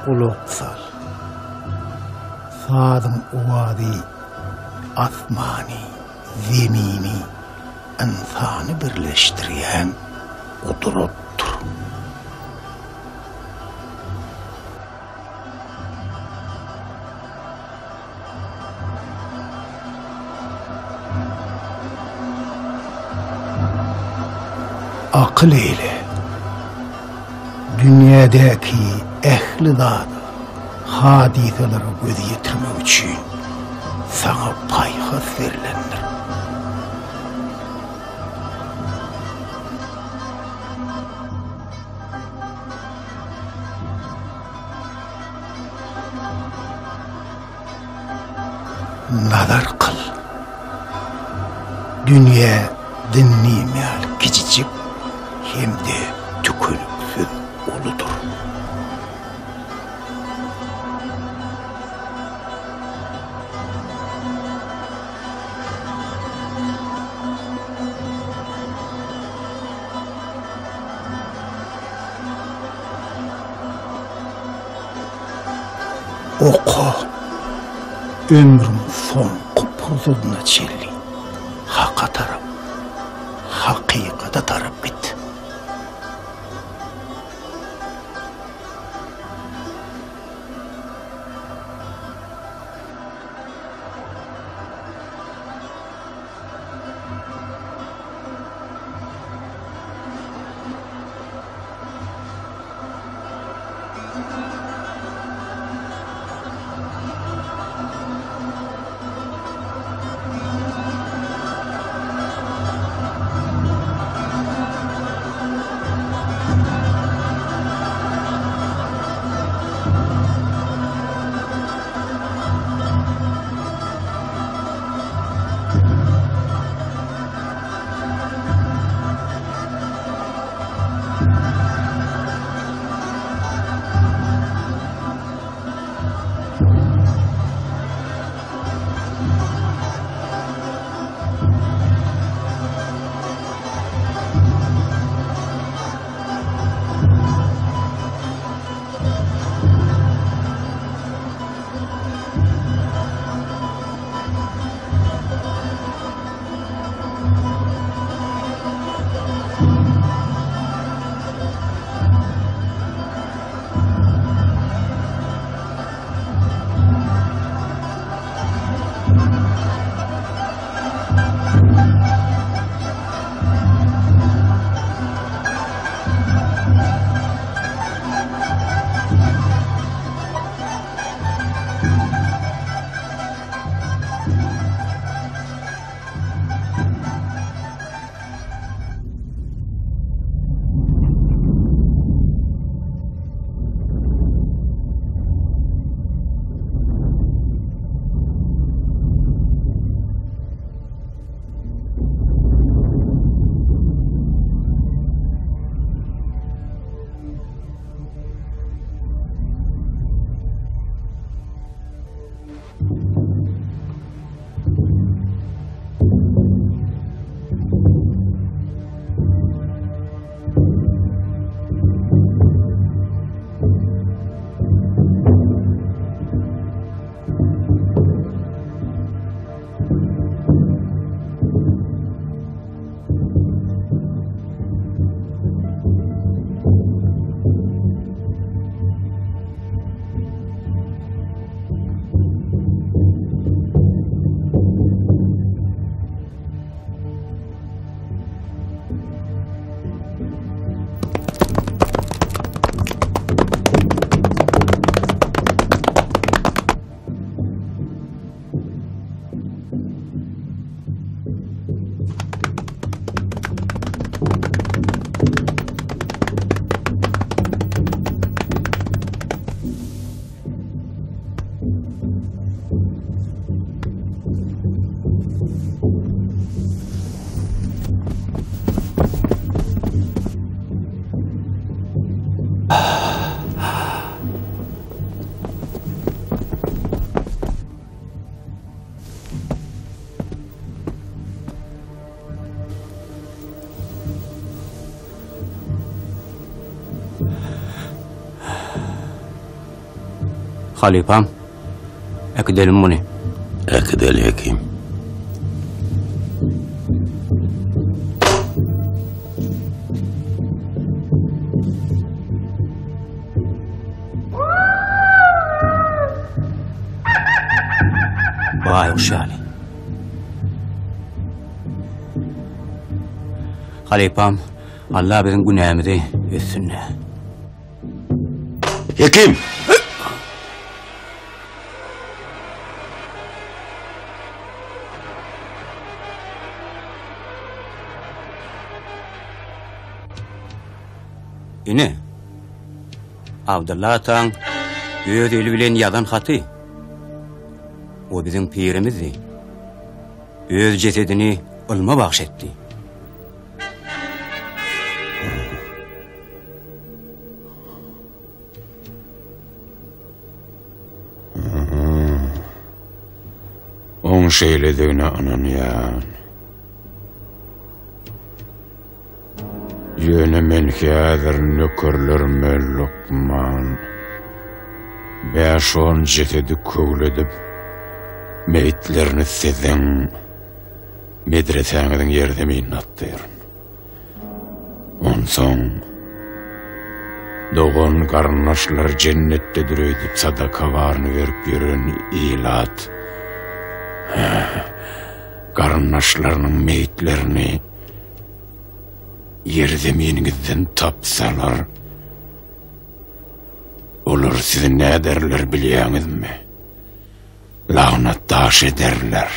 Gulak sal. Sazyň owazy asmany, zemini, ynsany birleşdirýän gudratdyr. Akyl eýle. Dünýädäki ähli zada, hadysalara göz ýetirmek üçin saňa paýhas berlendir. Nazar kyl. Dünýä dindim ýaly kiçijik hem-de tükeniksiz uludyr. Oka, ömrüň soňky pursadyna çenli Haka tarap, hakykata tarap git. Halypam, äkidelim muny. Äkideli, hekim. Baýguş ýaly. Halypam, Alla biziň günämizi ötsün-dä. Hekim! Ine, Abdylla ataň öz eli bilen ýazan haty. O biziň pirimizdi. Öz jesedini ylma bagş etdi. Oň şeýledigine ynanýan. Ýöne men häzir nökerlerime lukman bäş-on jesedi köwledip, meýitlerini siziň medresäňiziň ýerzeminine atdyryn. Onsoň dogan-garyndaşlar jennetdedir öýdüp sadaka baryny berip ýören ilat garyndaşlarynyň meýitlerini ýerzeminiňizden tapsalar, olar sizi näderler bilýäňizmi? Lagnat daş ederler.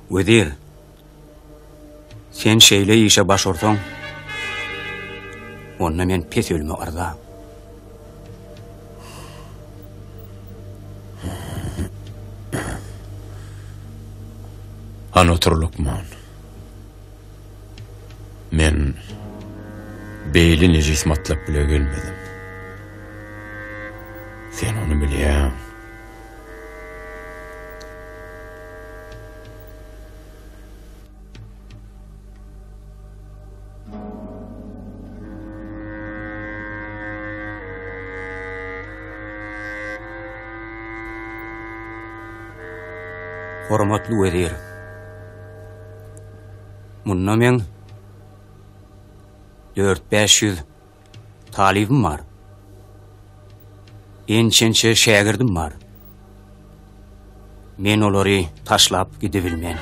Wezir, sen şeýle işe baş ursaň, onda men pes ölüme yrza. Hany otur, lukman. Men beýle nejis matlap bile gelmedim. Sen ony bilýäň. Hormatly wezir. Munda meň 4-500 talybym bar. Ençençe şägirdim bar. Men olary taşlap gidibilmen.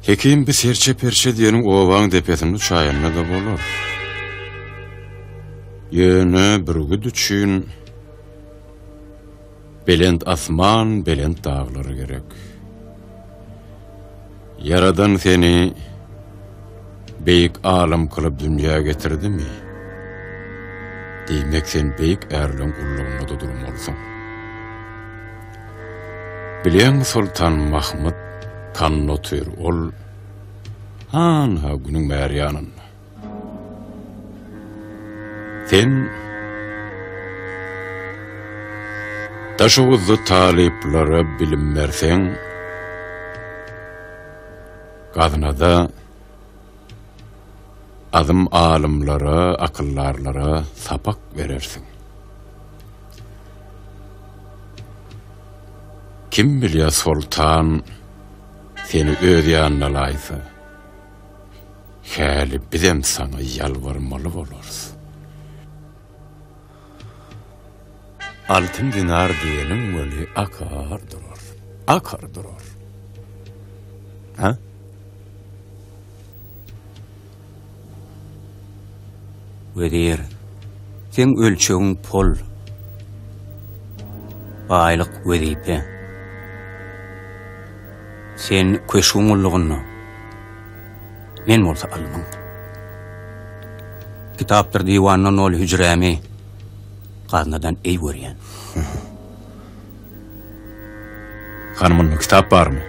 Hekim bi serçe-perçe diýeniň obaň depesinde uçaýanda-da bolar. Ýöne bürgüt üçin Belent asman, belent daglar gerek. Ýaradan seni beýik alym kylyp dünýä getirdimi? Diýmek sen beýik ärleň gullugynda-da durmalysyň. Bilýäňmi Soltan Mahmyt kanda otyr, ol hanha günüň bäri ýanynda. Sen Daşoguzda talyplara bilim berseň, Gaznada azym alymlara, akyldarlara sapak berersiň. Kim bilýär soltan seni öz ýanyna alaýsa. Häli bizem saňa ýalbarmaly bolarys. Altyn dinar diýeniň weli akar durar, akar durar. Ha? Wezir, seň ölçegiň pol, baýlyk, wezipe. Sen köşgüň gullugynda, men bolsa ylmyň. Kitapdyr diwandan doly hüjrämi gaznadan eý görýän. Hany munda kitap barmy?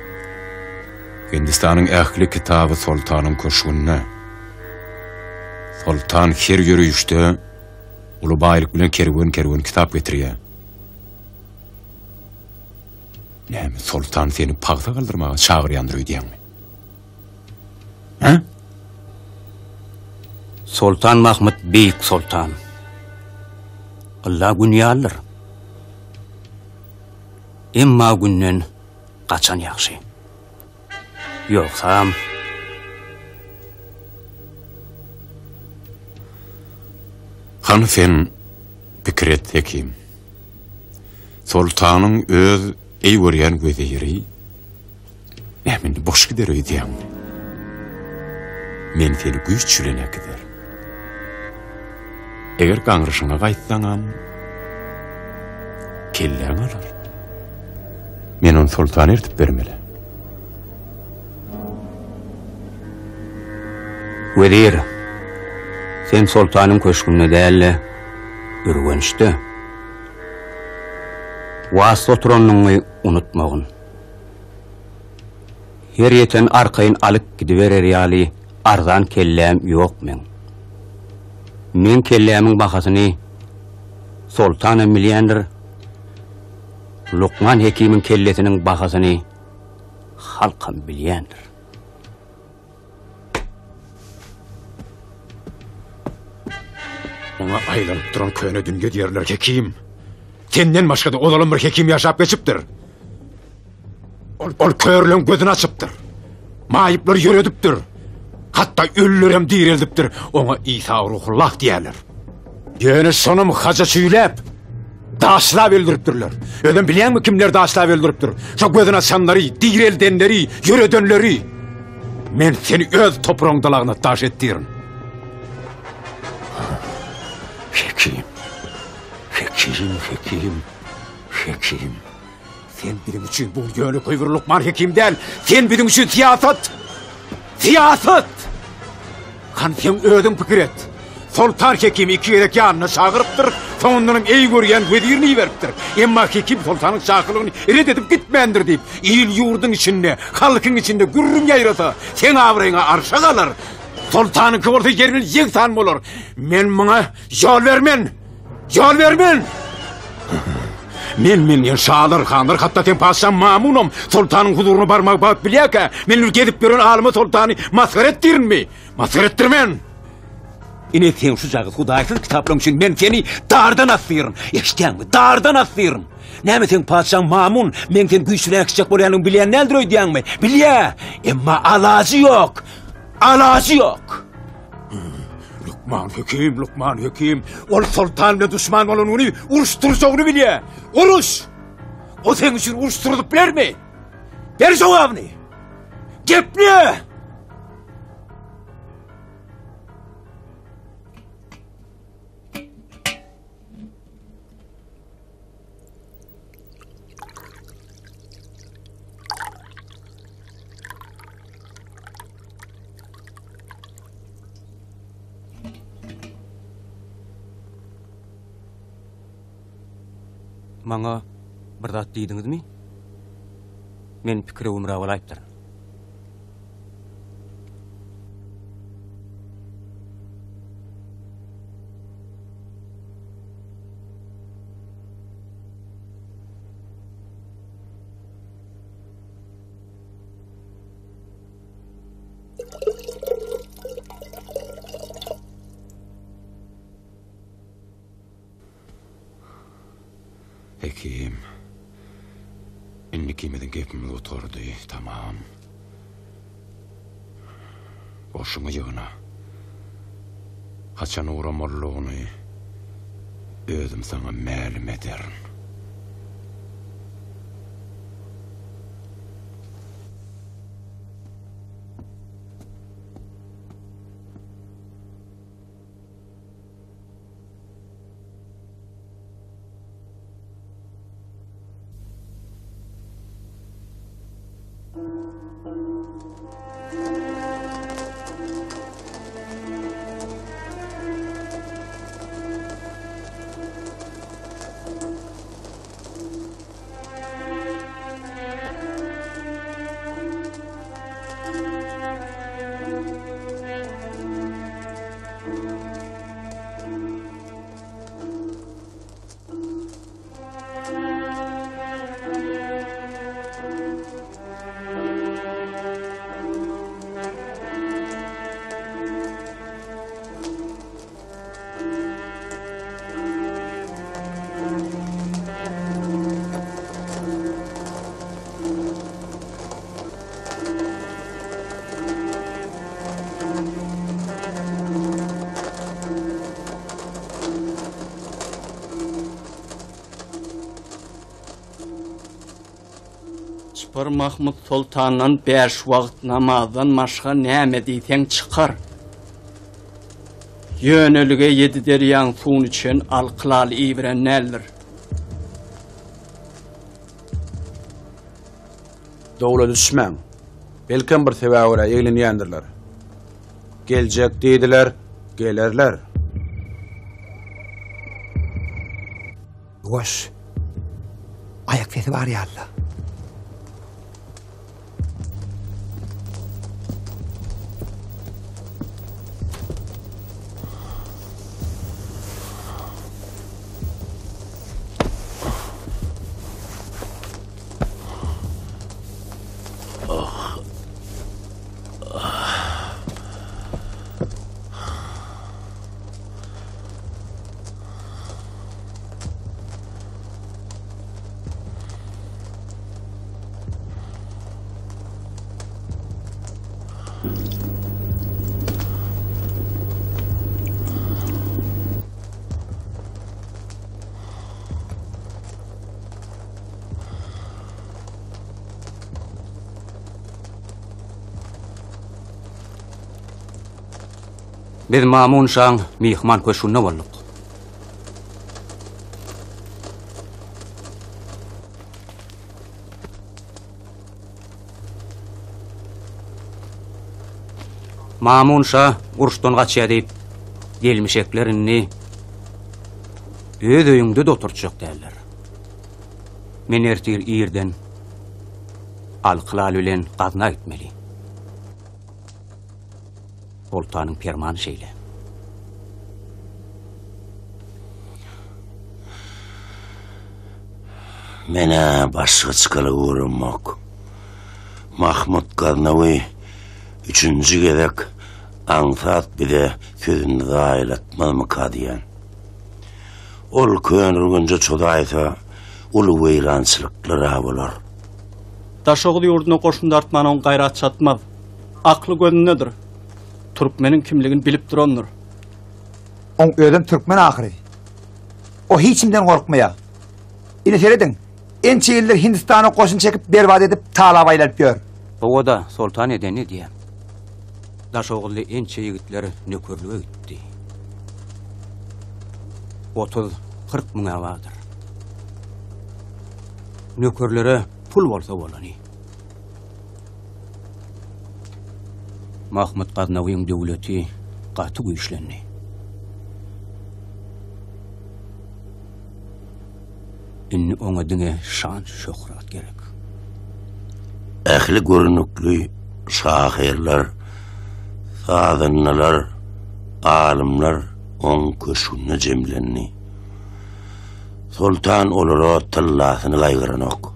Hindistanyň ähli kitaby soltanyň köşgünde. Soltan her ýörişde uly baýlyk bilen kerwen-kerwen kitap getirýär. Näme, soltan seni pagsa galdyrmaga çagyrýandyr öýdýäňmi? Hä? Soltan Mahmyt beýik soltan. Ylla gün ýalydyr. Emma günden gaçan ýagşy. Ýogsam. Hany sen pikir et, hekim. Soltanyň öz eý görýän weziri näme indi boş gider öýdýäňmi? Men seni güýç bilen äkiderin. Eger gaňryşyňa gaýtsaňam, kelläňi alar. Men ony soltana ertip bermeli. Wezir, sen soltanyň köşgünde däl-de, Ürgençde. Wasda oturanyňy unutmagyn. Her ýeten arkaýyn alyp gidiberer ýaly arzan kelläm ýok meň. Meň kellämiň bahasyny soltanam bilýändir, Lukman hekimiň kellesiniň bahasyny halkam bilýändir. Oňa aýlanyp duran köne dünýe diýerler, hekim. Senden başga-da ozalam bir hekim ýaşap geçipdir. Ol, ol körleň gözüni açypdyr. Maýyplary ýöredipdir. Hatda ölülerem direldipdir. Oňa Isa Ruhullah diýerler. Ýöne şonam haja çüýläp, daşlap öldüripdirler. Özem bilýäňmi kimler daşlap öldüripdir? Şo gözüni açanlary, direldenleri, ýöredenleri. Men seni öz topragyňda lagnat daş etdirin. Hekim, hekim, hekim, hekim. Sen biziň üçin bu ýönekeý bir lukman hekim däl. Sen biziň üçin syýasat. Syýasat! Hany sen özüň pikir et. Soltan hekimi iki gezek ýanyna çagyrypdyr, soňundanam eý görýän wezirini iberipdir. Emma hekim soltanyň çakylygyny ret edip gitmändir diýip, il-ýurduň içinde, halkyň içinde gürrüň ýaýrasa, seň abraýyň-a arşa galar, soltanyňky bolsa ýer bilen ýegsan bolar. Men muňa ýol bermen! Ýol bermen! Men men diýen şalar, hanlar, hatda sen patyşa Mamunam soltanyň huzuryna barmagy bagt bilýärkä, men bir gezip ýören alyma soltany masgara etdirinmi? Masgara etdirmen! Ine sen şu jagyz hudaýsyz kitaplaryň üçin men seni dardan asdyryn. Eşidýäňmi? Dardan asdyryn. Näme seň patyşaň Mamun meň seni güýç bilen äkitjek bolýanymy bilýän däldir öýdýäňmi? Bilýä! Emma alajy ýok. Alajy ýok. Lukman hekim, Lukman hekim, ol soltan bilen duşman bolan güni uruş turjagyny bilýär. Uruş! O seň üçin uruş turzup bilermi? Ber jogabyny! Geple! Maňa bir zat diýdiňizmi? Men pikire gümra bolaýypdyryn. Hekim, indi ikimiziň gepimiz gutardy, tamam. Goşuňy ýygna. Haçan ugramalydygyny özüm saňa mälim ederin. Çypar Mahmyt soltandan bäş wagt namazdan başga näme diýseň çykar. Ýönelige ýedi derýaň suwuny içen alkylal iýibiren däldir. Dowla düşmäň. Belkem bir sebäbe görä eglenýändirler. Geljek diýdiler, gelerler. Ýuwaş. Aýak sesi bar ýaly-la. Biz Mamun şaň myhman köşgünde bolduk. Mamun şa uruşdan gaçýar diýip, gelmişekler indi öz öýüňde-de oturtjak däller. Men ertir irden Alkylal bilen Gazna gitmeli. Soltanyň permany şeýle. Men-ä başga çykalga göremok. Mahmyt Gaznawy üçünji gezek aňsat bize sözüni zaýalatmazmyka diýýän. Ol Köneürgenje çozaýsa, uly weýrançylyklar-a bolar. Daşoguz ýurduna goşun dartman oň gaýrat çatmaz. Akly gözündedir. Türkmeniň kimligini bilip durandyr. Oň özem türkmen ahyry. O hiç kimden gorkmaýar. Ine serediň, ençe ýyldyr Hindistana goşun çekip berbat edip talap aýlanyp ýör. Hawa-da, soltan edenini edýär. Daşoguzly ençe ýigitler nökerlige gitdi. 30-40 müň-ä bardyr. Nökerlere pul bolsa bolany. Mahmyt Gaznawyň döwleti gaty güýçlendi. Indi oňa diňe şan-şöhrat gerek. Ähli görnükli şahyrlar, sazandalar, alymlar oň köşgünde jemlendi. Soltan olara tyllasyny gaýgyranok.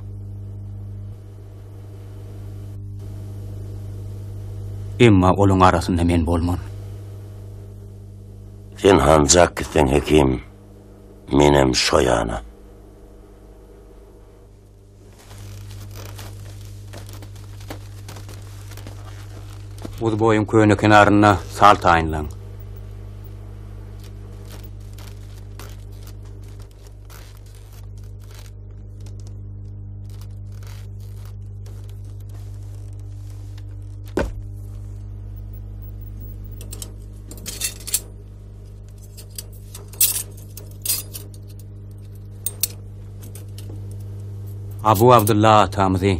Emma olaň arasynda men bolman. Sen hanjak gitseň hekim, menem şo ýana. Uzboýuň köne kenarynda sal taýynlaň. Abu Abdylla atamyzy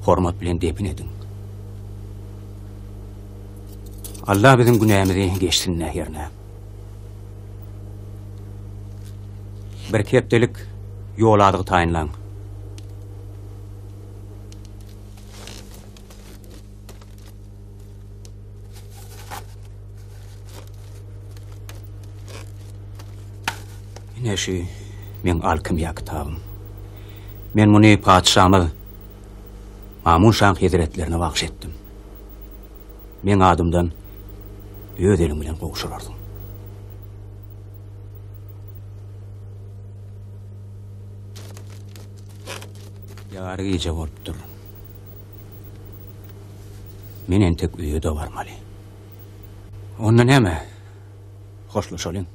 hormat bilen depin ediň. Allah biziň günämizi geçsin hernä. Birki hepdelik ýol azygy taýynlaň. Ine şu meň alkymýa kitabym. Men muny patyşamyz Mamun şaň hezretlerine bagyş etdim. Meň adymdan öz eliň bilen gowşurarsyň. Ýary gije bolupdyr. Men entek öýe-de barmaly. Onda näme? Hoşlaşalyň.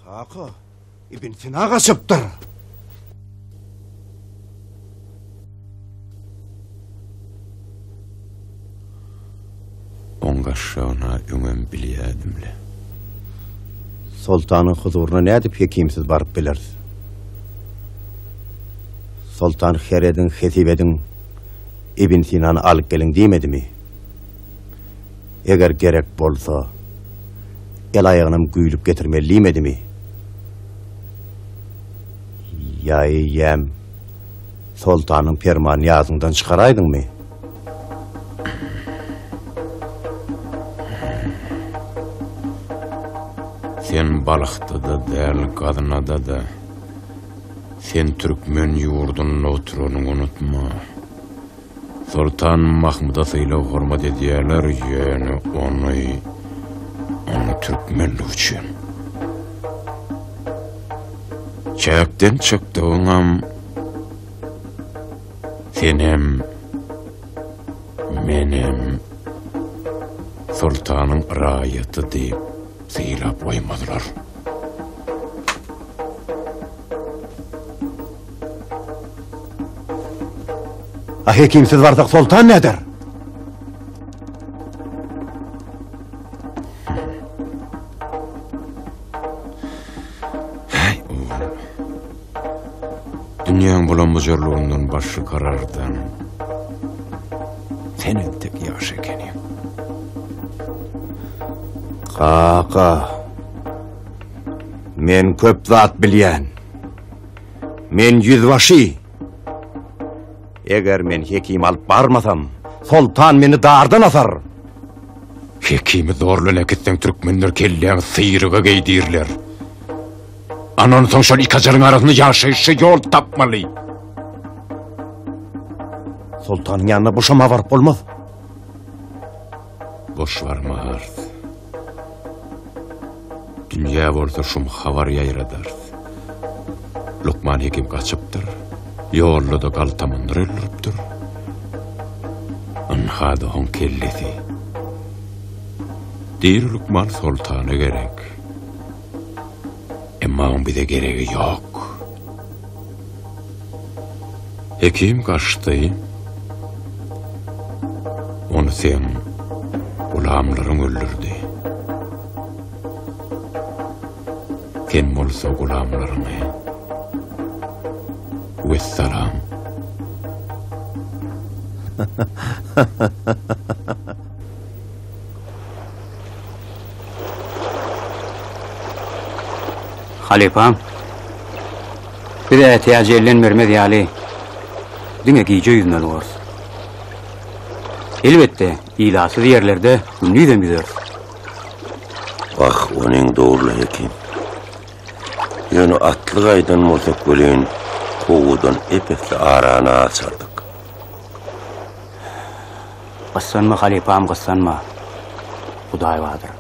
Kaka, Ibn Sina gaçypdyr. Oň gaşşagyna öňem bilýädim-le. Soltanyň huzuryna nädip hekimsiz baryp bileris? Soltan her ediň, hesip ediň, Ibn Sinany alyp geliň diýmedimi? Eger gerek bolsa, el-aýagynam güýlüp getirmeli diýmedimi? Ýa eýýäm Soltanyň permanyny ýadyňdan çykaraýdyňmy? Sen Balhda-da däl, Gaznada-da. Sen türkmen ýurdunda oturanyňy unutma. Soltan Mahmyda sylag-hormat edýärler, ýöne ony, ony türkmenligi üçin. Çäkden çykdygyňam senem, menem soltanyň raýaty diýip sylap goýmazlar. A hekimsiz barsak soltan näder? Häý, ogul. Dünýäň bulam-bujarlygyndan başy karardan sen entek ýaş ekeniň. Kaka, men köp zat bilýän. Men ýüzbaşy. Eger men hekim alyp barmasam, soltan meni dardan asar. Hekimi zorlan äkitseň türkmenler kelläňi syryga geýdirler. Ana onsoň şol iki ajaryň arasynda ýaşaýşa ýol tapmaly. Soltanyň ýanyna boşama baryp bolmaz. Boş barmarys. Dünýä bolsa şum habar ýaýradarys. Lukman hekim gaçypdyr. Ýolda-da galtamanlar öldüripdir. Ynha-da oň kellesi. Diri lukman soltana gerek. Emma oň bize geregi ýok. Hekim gaçdy. Ony seň gulamlaryň öldürdi. Sen bolsa gulamlaryňy. Wessalam. Halypam, biz ätiýajy elden bermez ýaly, diňe gije ýüzmeli borus. Elbetde, ilatsyz ýerlerde gündizem ýüzeris. Wah, onyň dogruly hekim. Ýöne atly gaýdan bolsak welin, kowgudan ep-esli arany açardyk. Gyssanma halypam gyssanma. Hudaý bardyr.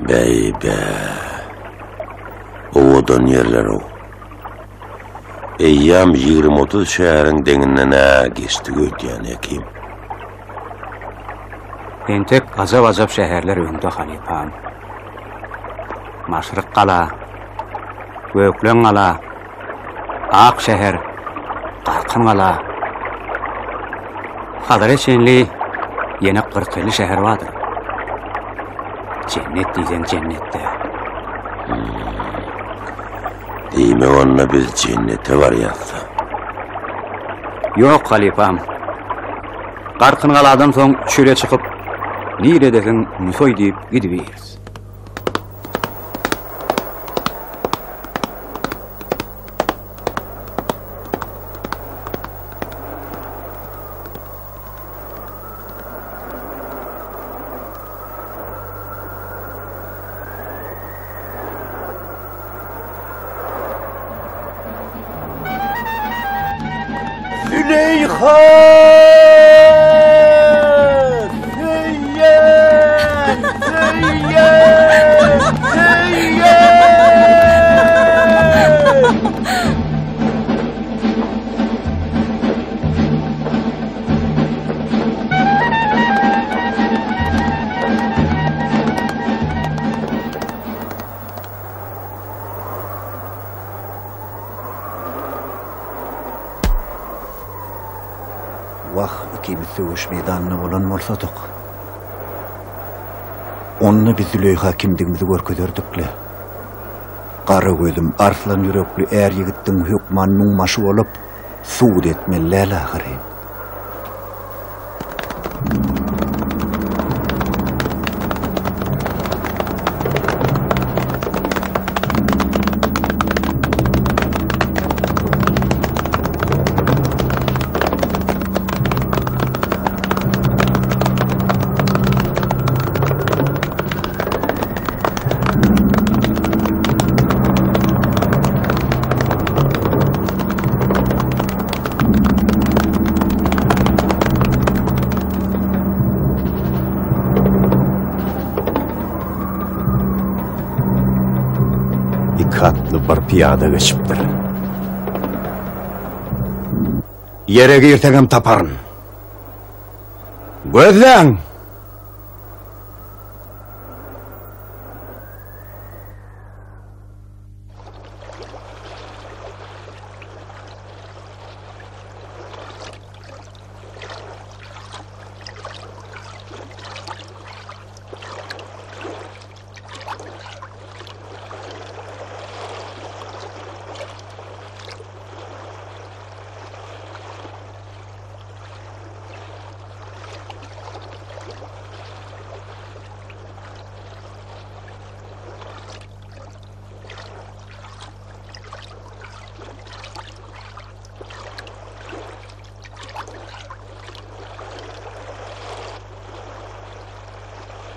Beý-be. Owadan ýerler-ow. Eýýäm 20-30 şäheriň deňinden-ä geçdik öýdýän, Hekim. Entek ajap-ajap şäherler öňde, halypam. Maşryk gala, Gökleň gala, Ak şäher, Garkyn gala. Hazara çenli ýene kyrk-elli şäher bardyr. Jennet diýseň jennetde. Diýmek onda biz jennete barýas-da. Ýok, halypam. Garkyn galadan soň çöle çykyp, niredesiň Nusaý diýip gidibiris. Züleyha! Söýen! Söýen! Söýen! Söweş meýdanynda bolan bolsadyk, onda biz Züleýha kimdigimizi görkezerdik-le. Gara gözüm, arslan ýürekli är ýigitdiň hökman müňbaşy bolup, subut etmeli däl ahyryn. Iki atly bir pyýada geçipdir. Ýere girseňem taparyn. Gözläň!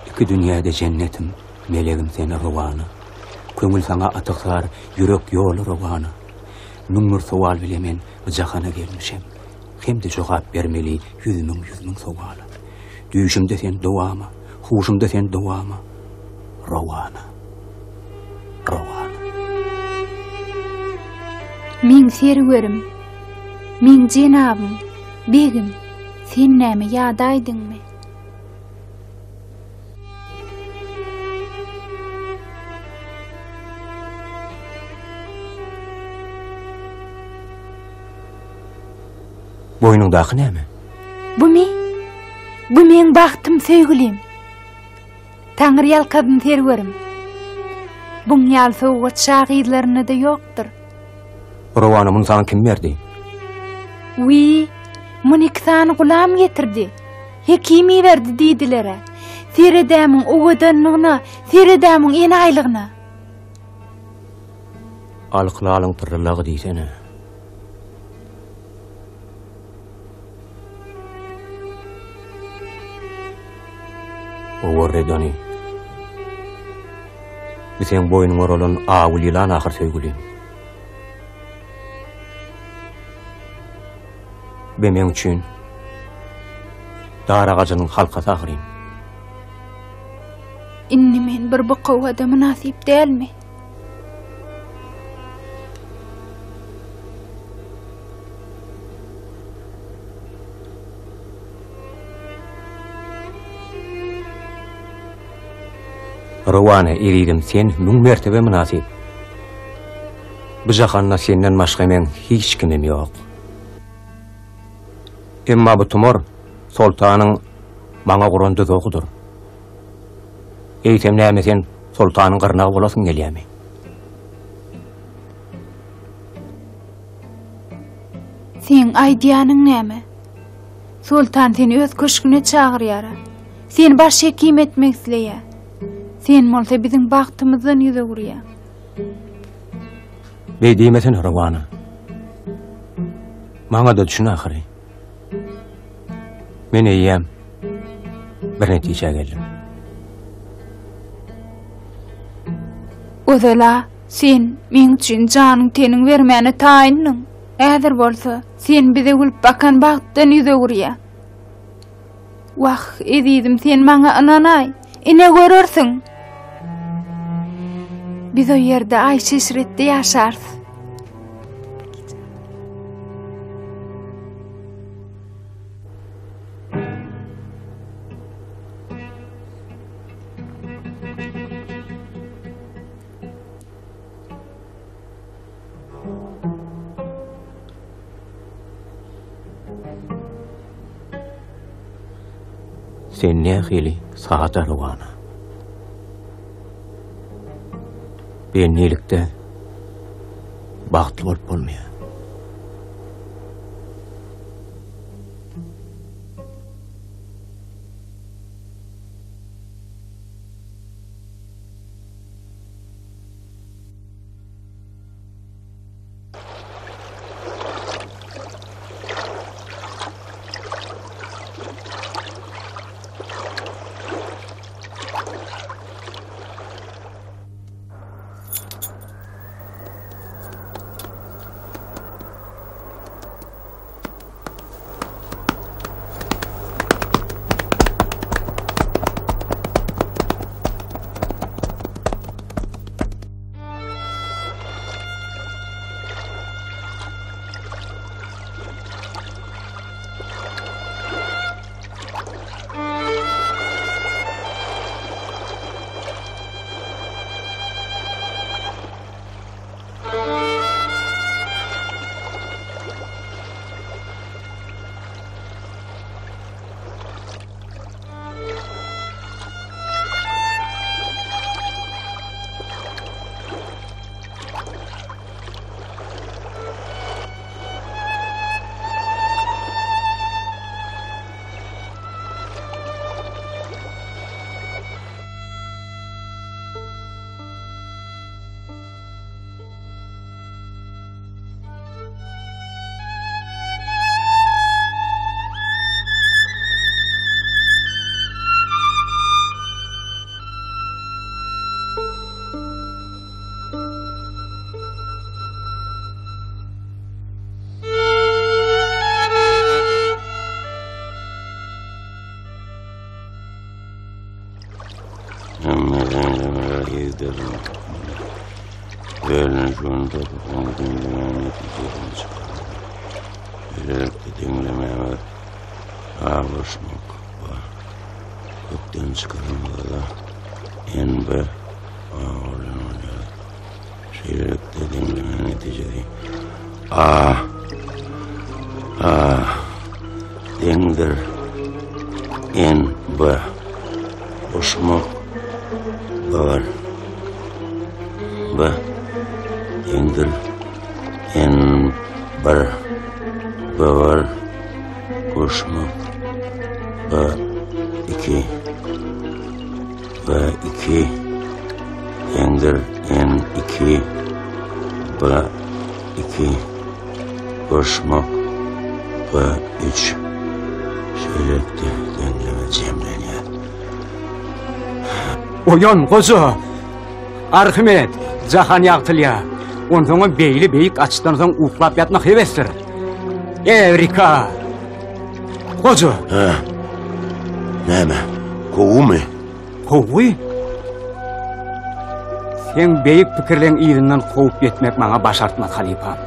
Iki dünýäde jennetim, melegim sen rowana. Köňül saňa atygsar, ýürek ýoly rowana. 1001 sowal bile men bu jahana gelmişem. Hem-de jogap bermeli ýüzmüň ýüzmüň sowala. Düýşümde sen dowama, huşumda sen dowama. Rowana. Rowana. Meň serwerim, meň jenabym, begim, sen näme ýadaýdyňmy? Boýnuňdaky näme? Bumy? Bu meň bagtym, söýgülim. Taňry ýalkasyn serwerim. Buň ýaly sowgat şa gyzlarynda-da ýokdur. Rowana muny saňa kim berdi? Wiý, muny iki sany gulam getirdi. Hekim iberdi diýdiler-ä. Sered-ä muň owadanlygyna, sered-ä muň enaýylygyna. Alkylalyň pyrrylagy diýsene. Owarra ony. Bu seň boýnuňa oralan awul ýylan ahyr söýgülim. Be meň üçin dar agajynyň halkasy ahyryn. Indi men bir bukawada mynasyp dälmi? Rowana, ezizim, sen müň mertebe mynasyp. Bu jahanda senden başga meň hiç kimim ýok. Emma bu tumar soltanyň maňa guran duzagydyr. Eýsem näme sen soltanyň gyrnagy bolasyň gelýärmi? Seň aýdýanyň näme? Soltan seni öz köşgüne çagyrýar-a. Seni baş hekim etmek isleýär. Sen bolsa biziň bagtymyzdan ýüz öwürýäň. Beý diýmesene, Rowana. Maňa-da düşün ahyry. Men eýýäm bir netijä geldim. Ozal-a sen meň üçin janyň-teniň bermäne taýyndyň. Häzir bolsa sen bize gülüp bakan bagtdan ýüz öwürýäň. Wah, ezizim, sen maňa ynanaý. Ine görersiň. Biz o ýerde aýşy-eşretde ýaşarys. Sen nähili sada rowana. Bendilikde bagtly bolup bolmaýar. Oýan, goja! Arhimed, jahan ýagtylýar. Onsoňam beýle beýik açdan soň uklap ýatmak hebesdir. Ewrika! Goja! Hä? Näme? Gowumy? Gowy? Seň beýik pikirleň yzyndan kowup ýetmek maňa başartmaz, halypam.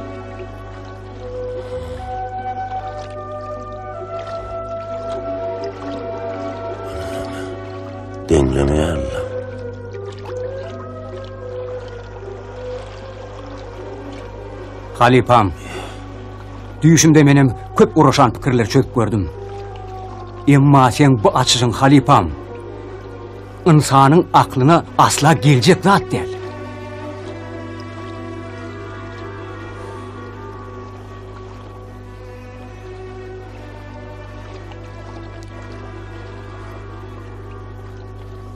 Deňlemeýärler. Halypam, düýşümde menem köp uraşan pikirleri çözüp gördüm. Emma seň bu açyşyň halypam, ynsanyň aklyna asla geljek zat däl.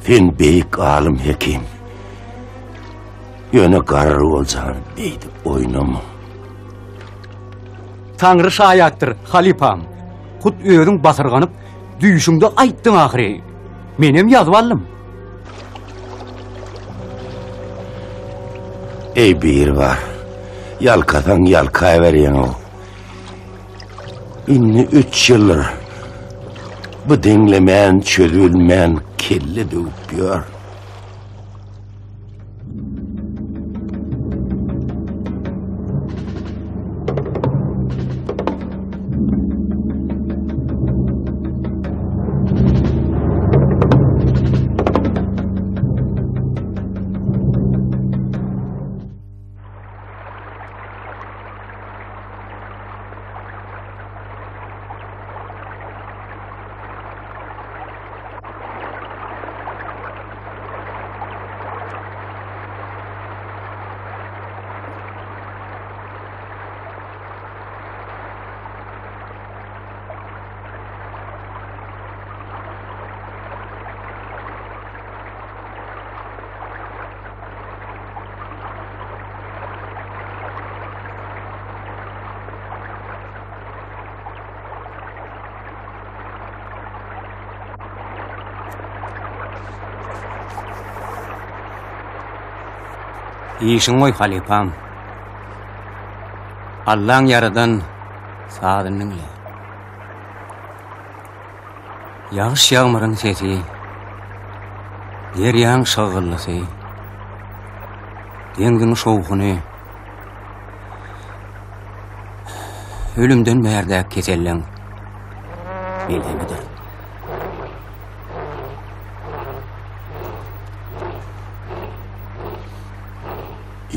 Sen beýik alym hekim. Ýöne garry boljagyny beýdip oýnama. Taňry şaýatdyr, halypam. Hut özüň basyrganyp, düýşüňde aýtdyň ahyry. Menem ýazyp aldym. Eý biri bar. Ýalkasaň ýalkaberýäň-ow. Indi üç ýyldyr bu deňlemän çözülmän kelle döwüp ýör. Işiň goý halypam. Allaň ýaradan sazyny diňle. Ýagyş-ýagmyryň sesi, derýaň şygyllysy, deňziň şowhuny, ölümden bärdäki keselleň melhemidir.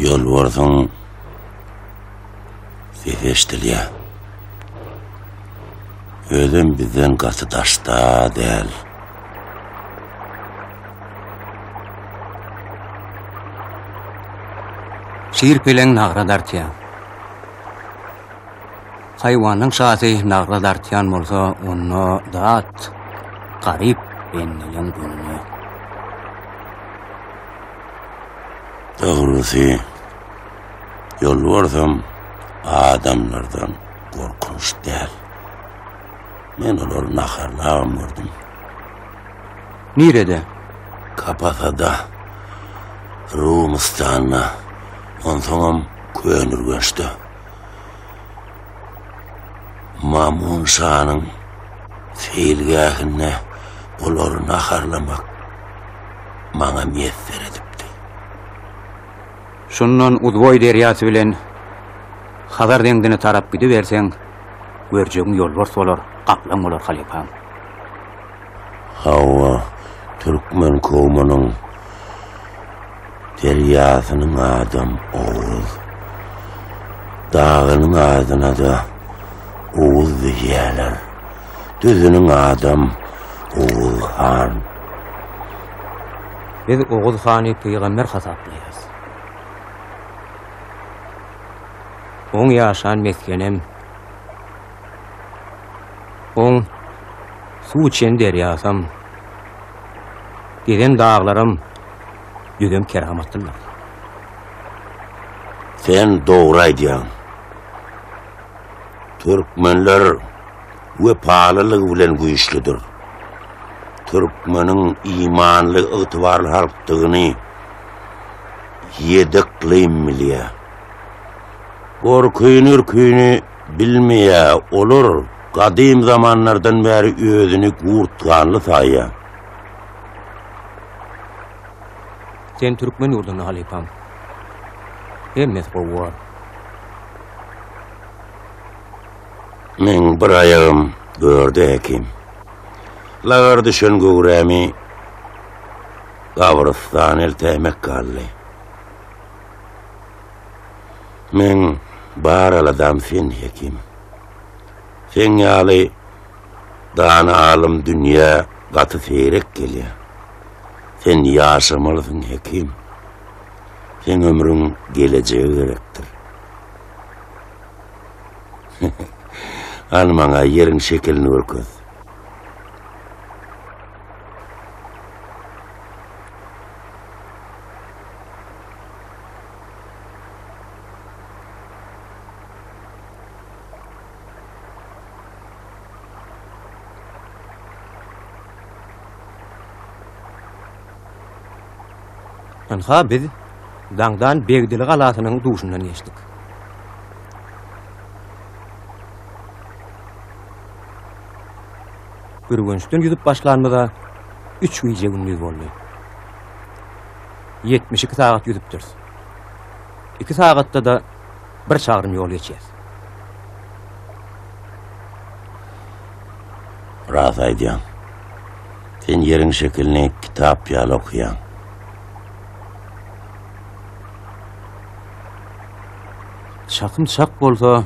Ýolbarsyň sesi eşidilýär. Özem bizden gaty daşda däl. Şir peleň nagra dartýar. Haýwanyň şasy nagra dartýan bolsa, onda dat garyp bendeleň gününe. Dogrusy, ýolbarsam adamlardan gorkunç däl. Men olary naharlabam gördüm. Nirede? Kapasada, Rumystanda, onsoňam Köneürgençde. Mamun şanyň seýilgähinde olary naharlamak maňa miýesser edipdi. Şundan Uzboý derýasy bilen Hazar deňzine tarap gidiberseň, görjegiň ýolbars bolar, gaplaň bolar, halypam. Hawa, türkmen kowmunyň derýasynyň adam Oguz. Dagynyň adyna-da Oguz diýýärler. Düzüniň adam Oguz han. Biz Oguz hany pygamber hasaplaýarys. Oň ýaşan mesgenem, oň suw içen derýasam, gezen daglaram, düzem keramatlydyr. Sen dogry aýdýaň. Türkmenler wepalylygy bilen güýçlüdir. Türkmeniň imanly, ygtybarly halkdygyny ýedi yklym bilýär. Gorkyny-ürküni bilmeýär, olar gadym zamanlardan bäri özüni gurt ganly saýýar. Sen türkmen ýurdunda halypam. Hemmesi gowy bor. Meň bir aýagym görde hekim. Lagar düşen göwrämi gabrystana eltäýmek galdy. Meň bar aladam sen hekim. Seň ýaly dana alym dünýä gaty seýrek gelýär. Sen ýaşamalysyň hekim. Seň ömrüň gelejege gerekdir. Hany maňa ýeriň şekilini görkez. Ynha biz daňdan Begdili galasynyň duşundan geçdik. Ürgençden ýüzüp başlanymyza üç gije-gündiz boldy. 72 sagat ýüzüpdiris. Iki sagatda-da bir çagrym ýol geçýäs. Ras aýdýaň. Sen ýeriň şekilini kitap ýaly okaýaň. Çakym çak bolsa,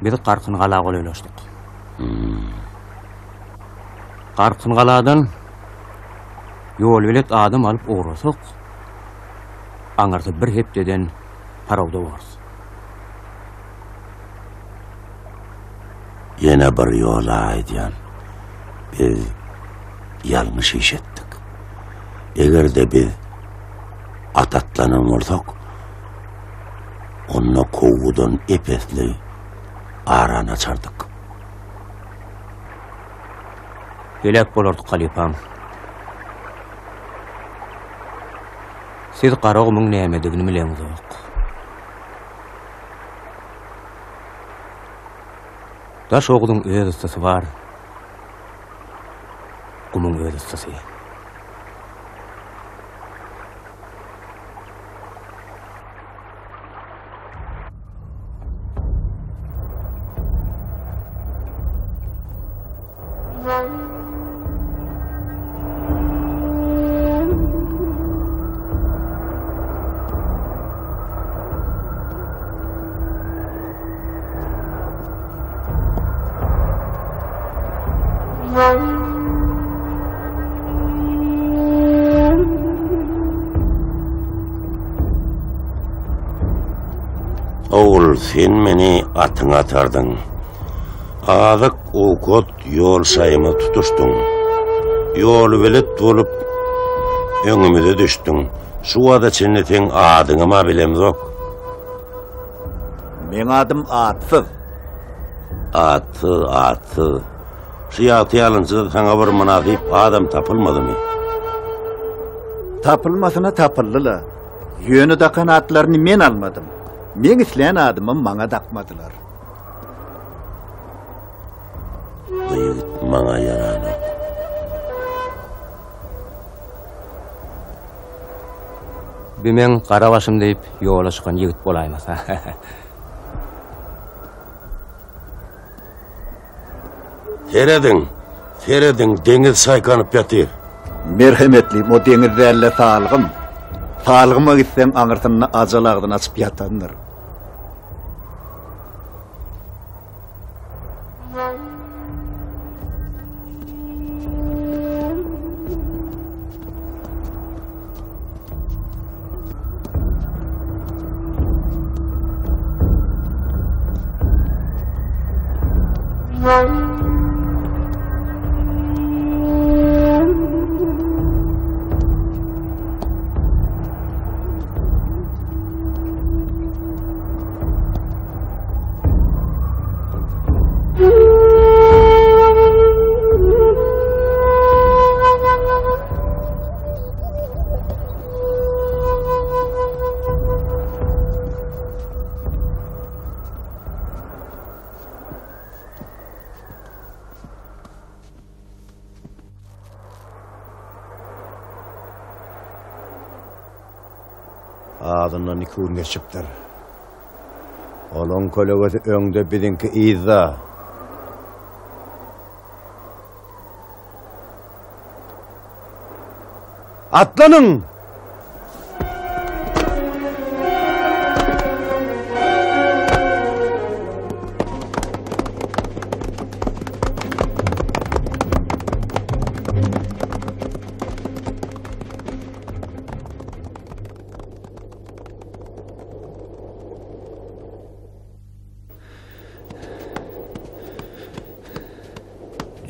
biz Garkyngala golaýlaşdyk. Hmm. Garkyngaladan ýolbelet adam alyp ugrasak, aňyrsy bir hepdeden Parawda borarys. Ýene bir ýola aýdýan, biz ýalňyş iş etdik. Eger-de biz at atlanan bolsak, onda kowgudan ep-esli arany açardyk. Heläk bolardyk, halypam. Siz Garagumuň nämedigini bileňzok. Daşoguzyň öz yssysy bar, gumuň öz yssysy. Ogul, sen meni atyňa atardyň. Azyk, owkat, ýol şaýyma tutuşdyň. Ýolbelet bolup, öňümize düşdüň. Şu wagta çenli seň adyňam-a bilemzok. Meň adym Atsyz. Atsyz, Atsyz. Şu ýagty ýalynçyda saňa bir mynasyp adam tapylmadymy? Tapylmasyna tapyldy-la. Ýöne dakan atlaryny men almadym. Meň islän adymam maňa dakmadylar. Bu ýigit maňa ýaranok. Bi meň gara başym diýip ýola çykan ýigit bolaýmasa. Serediň, serediň, deňiz çaýkanyp ýatyr. Merhemetlim, o deňiz däl-de salgym. Salgyma gitseň, aňyrsynda ajal agzyny açyp ýatandyr. Azyndan iki gün geçipdir. Olaň kölegesi öňde, biziňki yzda. Atlanyň!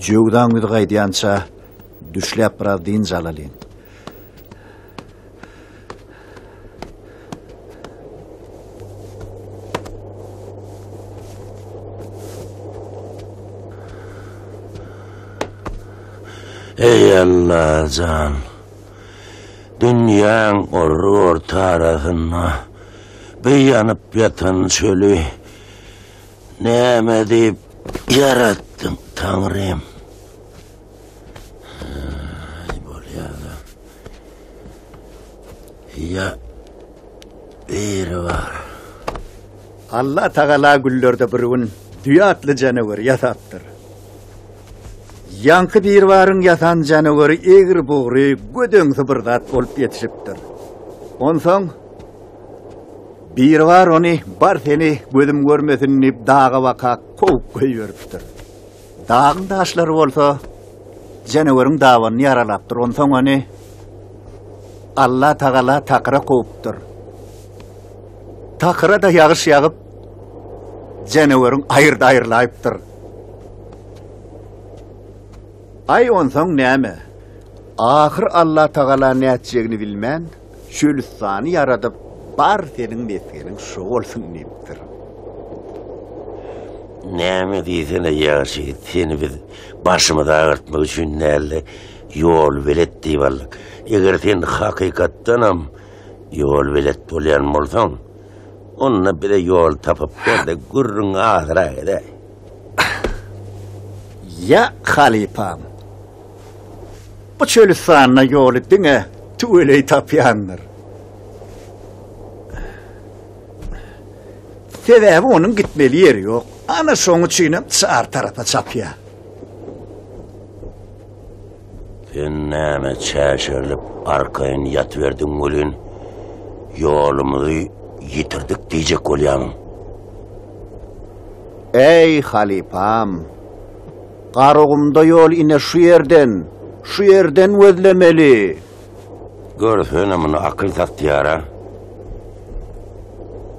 Jöwzaň ýüzi gaýdýança düşläp biraz dynç alalyň. Eý Allajan! Dünýäň orry-orta arasynda bir ýanyp ýatan çöli näme diýip ýaratdyň, Taňrym? Aý, bolýar-da. Ýa biri bar. Alla Tagala güllerde bir gün düýe atly janaweri ýasapdyr. Ýaňky Biribaryň ýasan janaweri egri-bugry, gödeňsi bir zat bolup ýetişipdir. Onsoň Biribar ony bar seni gözüm görmesin diýip daga baka kowup goýberipdir. Dagyň daşlary bolsa janaweriň dabanyny ýaralapdyr. Onsoň ony Alla Tagala takyra kowupdyr. Takyra-da ýagyş ýagyp, janaweriň aýyrdy-aýrylaýypdyr. Aý, onsoň näme? Ahyr Allatagala nätjegini bilmän, çölüstany ýaradyp, bar seniň mesgeniň şo bolsun diýipdir. Näme diýsene, ýagşy ýigit, seni biz başymyzy agyrtmak üçin däl-de, ýolbelet diýip aldyk. Eger sen hakykatdanam. Ýol belet bolýan bolsaň, onda bize ýol tapyp ber-de, gürrüňi azyrak edäý. Ýa, halypam, bu çölüstanda ýoly diňe tüweleý tapýandyr. Sebäbi onuň gitmeli ýeri ýok. Ana şoň üçinem çar tarapa çapýar. Sen näme çäşerilip arkaýyn ýatyberdiň welin, ýolumyzy ýitirdik diýjek bolýamyň? Eý, halypam! Garagumda ýol ine şu ýerden, şu ýerden gözlemeli. Görsene muny akyl satýar-a.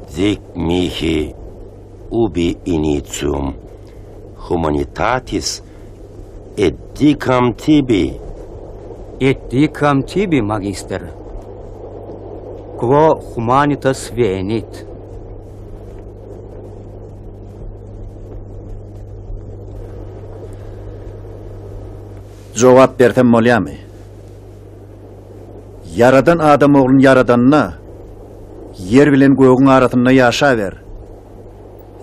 Zik mihi ubi initium humanitatis et dicam tibi. Et dicam tibi, magister. Quo humanitas venit. Jogap bersem bolýamy? Ýaradan adam ogluny ýaradanda, ýer bilen gögüň arasynda ýaşaber.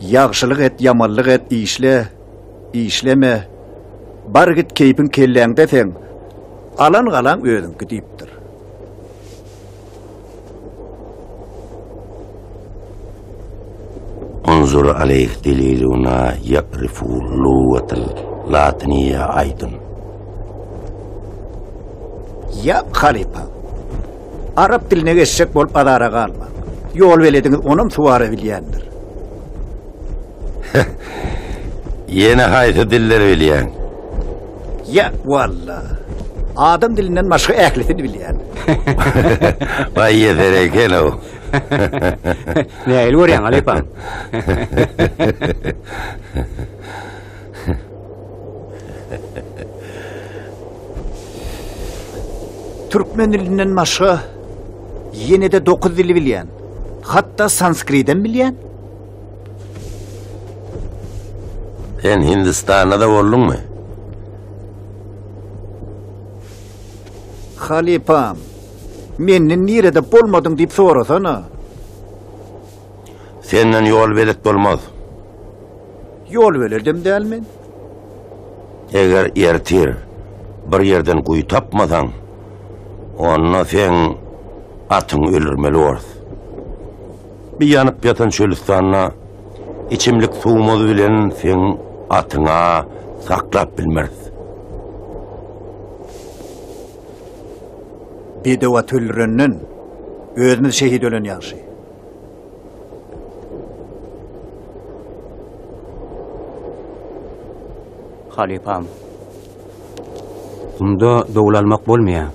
Ýagşylyk et, ýamanlyk et, işle, işleme, bar git keýpiň kelläňde seň, alan galaň özüňki diýipdir. Unzur aleýh deliluna ýa'rifu lugatal latiniýa aýdyn. Ýa halypa, arap diline geçjek bolup azara galmaň. Ýolbelediňiz onam suwara bilýändir. Ýene haýsy dilleri bilýäň? Ýa walla. Adam dilinden başga ählisini bilýän. Baý ýeser eken-ow. Nähili görýäň, halypam? Türkmen dilinden başga ýene-de dokuz dili bilýän. Hatda sanskridem bilýän. Sen Hindistanda-da bolduňmy? Halypam, menden nirede bolmadyň diýip sorasana. Senden ýol belet bolmaz. Ýol beledem däl men. Eger ertir bir ýerden guýy tapmasaň, onda seň atyňy öldürmeli borus. Bir ýanyp ýatan çölüstanda içimlik suwumyz bilen seň atyňa saklap bilmeris. Bedew at öldürenden, özümiz şehit ölen ýagşy. Halypam, gumda dowul almak bolmaýar.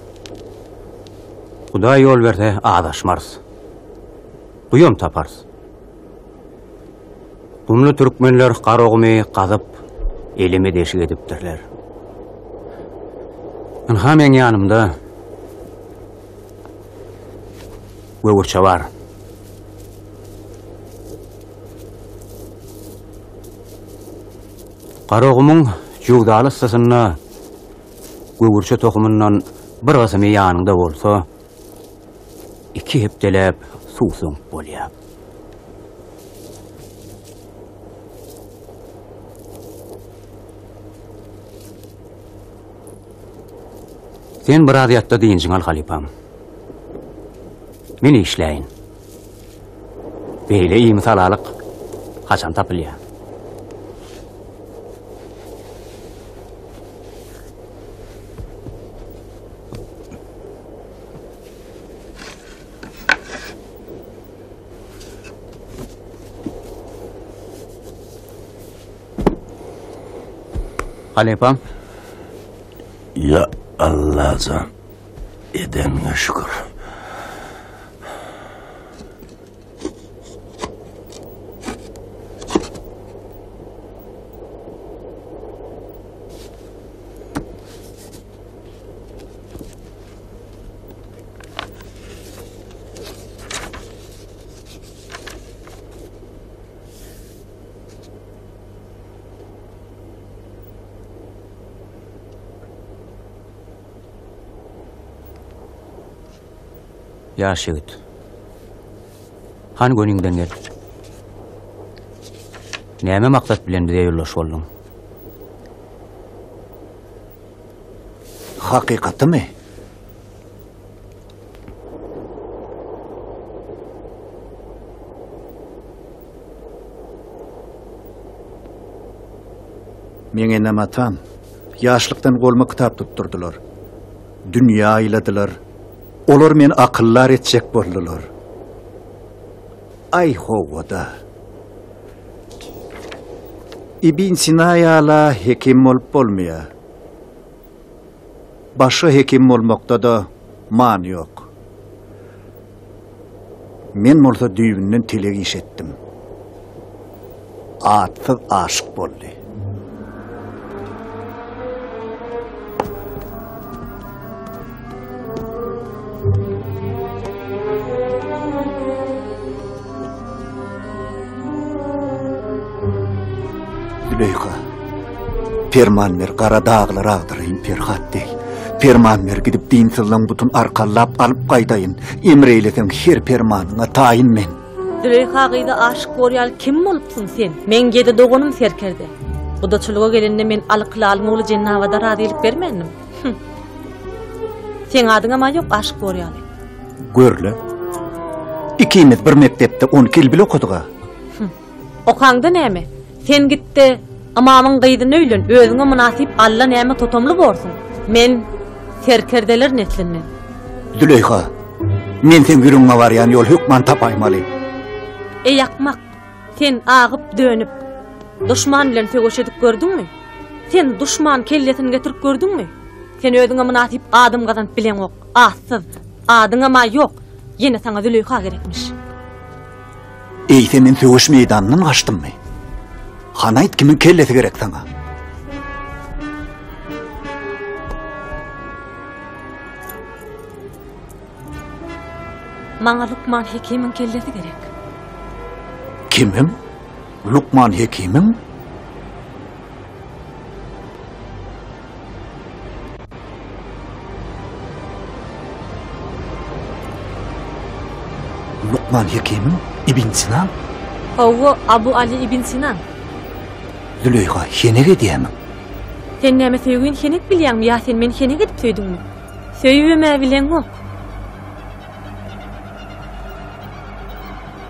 Hudaý ýol berse, azaşmarys. Guýam taparys. Gumly türkmenler Garagumy gazyp, eleme deşik edipdirler. Ynha meň ýanymda göwürçe bar. Garagumuň jöwzaly yssysynda göwürçe tohumyndan bir gysymy ýanyňda bolsa, Iki hepdeläp suw söňüp bolýar. Sen biraz ýatda dynjyňy al halypam. Men işläýin. Beýle iými-salalyk haçan tapylýar? Halypam. Ya Allajan edenine şükür. Ýaş ýigit. Hany göniňden gel. Näme maksat bilen bize ýoldaş bolduň? Hakykatymy? Meň enem-atam ýaşlykdan goluma kitap tutdurdylar. Dünýä aýladylar. Olar meni akyldar etjek boldular. Aý, hawa-da. Ibn Sina ýala hekim bolup bolmaýar. Başga hekim bolmakda-da many ýok. Men bolsa düýbünden telek iş etdim. Atsyz aşyk boldy. Züleýha, perman ber, gara daglar agdaraýyn, Perhat deý. Perman ber, gidip dinsyzlaň butun arkanlap alyp gaýdaýyn. Emr eýleseň, her permanyňa taýyn men. Züleýha gyza aşyk bor ýaly kim bolupsyň sen? Meň ýedi doganym serkerde. Gudaçylyga gelende men Alykylalyň ogly Jennabada razylyk bermändim. Hüm. Seň adyňam-a ýok aşyk bor ýaly. Görle. Ikimiz bir mekdepde 12 ýyl bile okadyk-a. Okaňda näme? Sen git-de, ymamyň gyzyna öýlen, özüňe mynasyp Alla näme totamly borsuň. Men serkerdeler neslinden. Züleýha, men seň ýüregiňe barýan ýol hökman tapaýmaly. Eý akmak, sen agyp-dönüp, duşman bilen söweş edip gördüňmi? Sen duşman kellesini getirip gördüňmi? Sen özüňe mynasyp adam gazanyp bileňok, atsyz, adyňam-a ýok, ýene saňa Züleýha gerekmiş. Eýse men söweş meýdanyndan gaçdymmy? Hany aýt kimiň kellesi gerek saňa? Maňa Lukman Hekimiň kellesi gerek. Kimiň? Lukman Hekimiň? Lukman Hekimiň Ibn Sinan? Hawa, Abu Ali Ibn Sinan. Züleýha, henek edýämiň? Sen näme söýgini henek bilýäňmi ýa sen meni henek edip söýdüňmi? Söýübem-ä bileňok.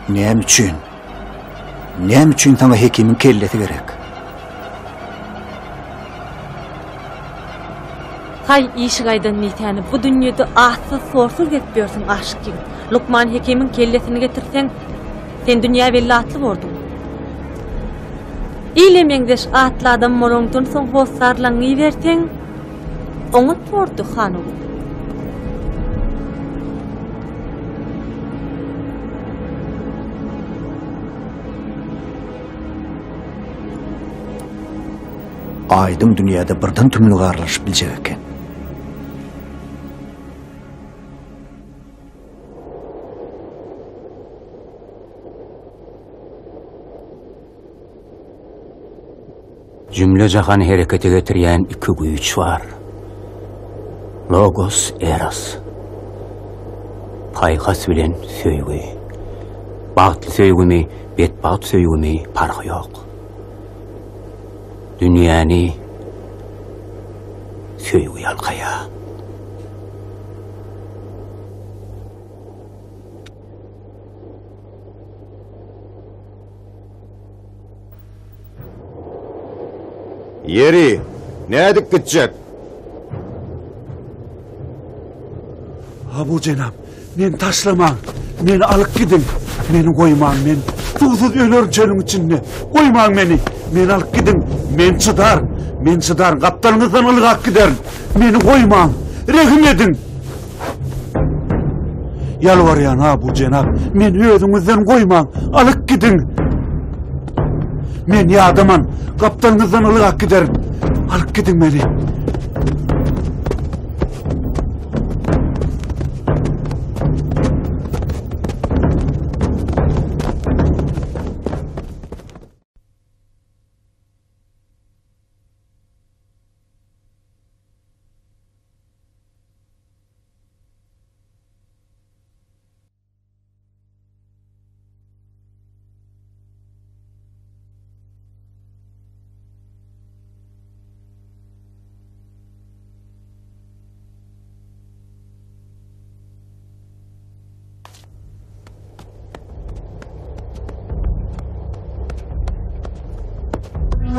Näme üçin? Näme üçin saňa hekimiň kellesi gerek? Haý, işigaýdan neýtäni, bu dünýede atsyz-sorsuz gezip ýörsüň, aşyk ýigit. Lukman hekimiň kellesini getirseň, sen dünýä belli atly borduň. Ile meňzeş atly adam bolaňdan soň hossarlaňňy iberseň, oňat bordy, han ogul. Aýdyň dünýäde birden tümlük aralaşyp biljek eken. Jümle-jahany herekete getirýän iki güýç bar. Logos, Eros. Paýhas bilen söýgi. Bagtly söýgümi, betbagt söýgümi parhy ýok. Dünýäni söýgi ýalkaýar. Ýeri, nädip gitjek? Abu jenap, meni taşlamaň, meni alyp gidiň, meni goýmaň, men suwsuz ölerin çölüň içinde, goýmaň meni, meni alyp gidiň, men çydaryn, men çydaryn, gapdalyňyzdan ylgap giderin, meni goýmaň, rehim ediň! Ýalbarýan Abu jenap, meni özüňizden goýmaň, alyp gidiň. Men ýadaman, gapdalyňyzdan ylgap giderin. Alyp gidiň meni.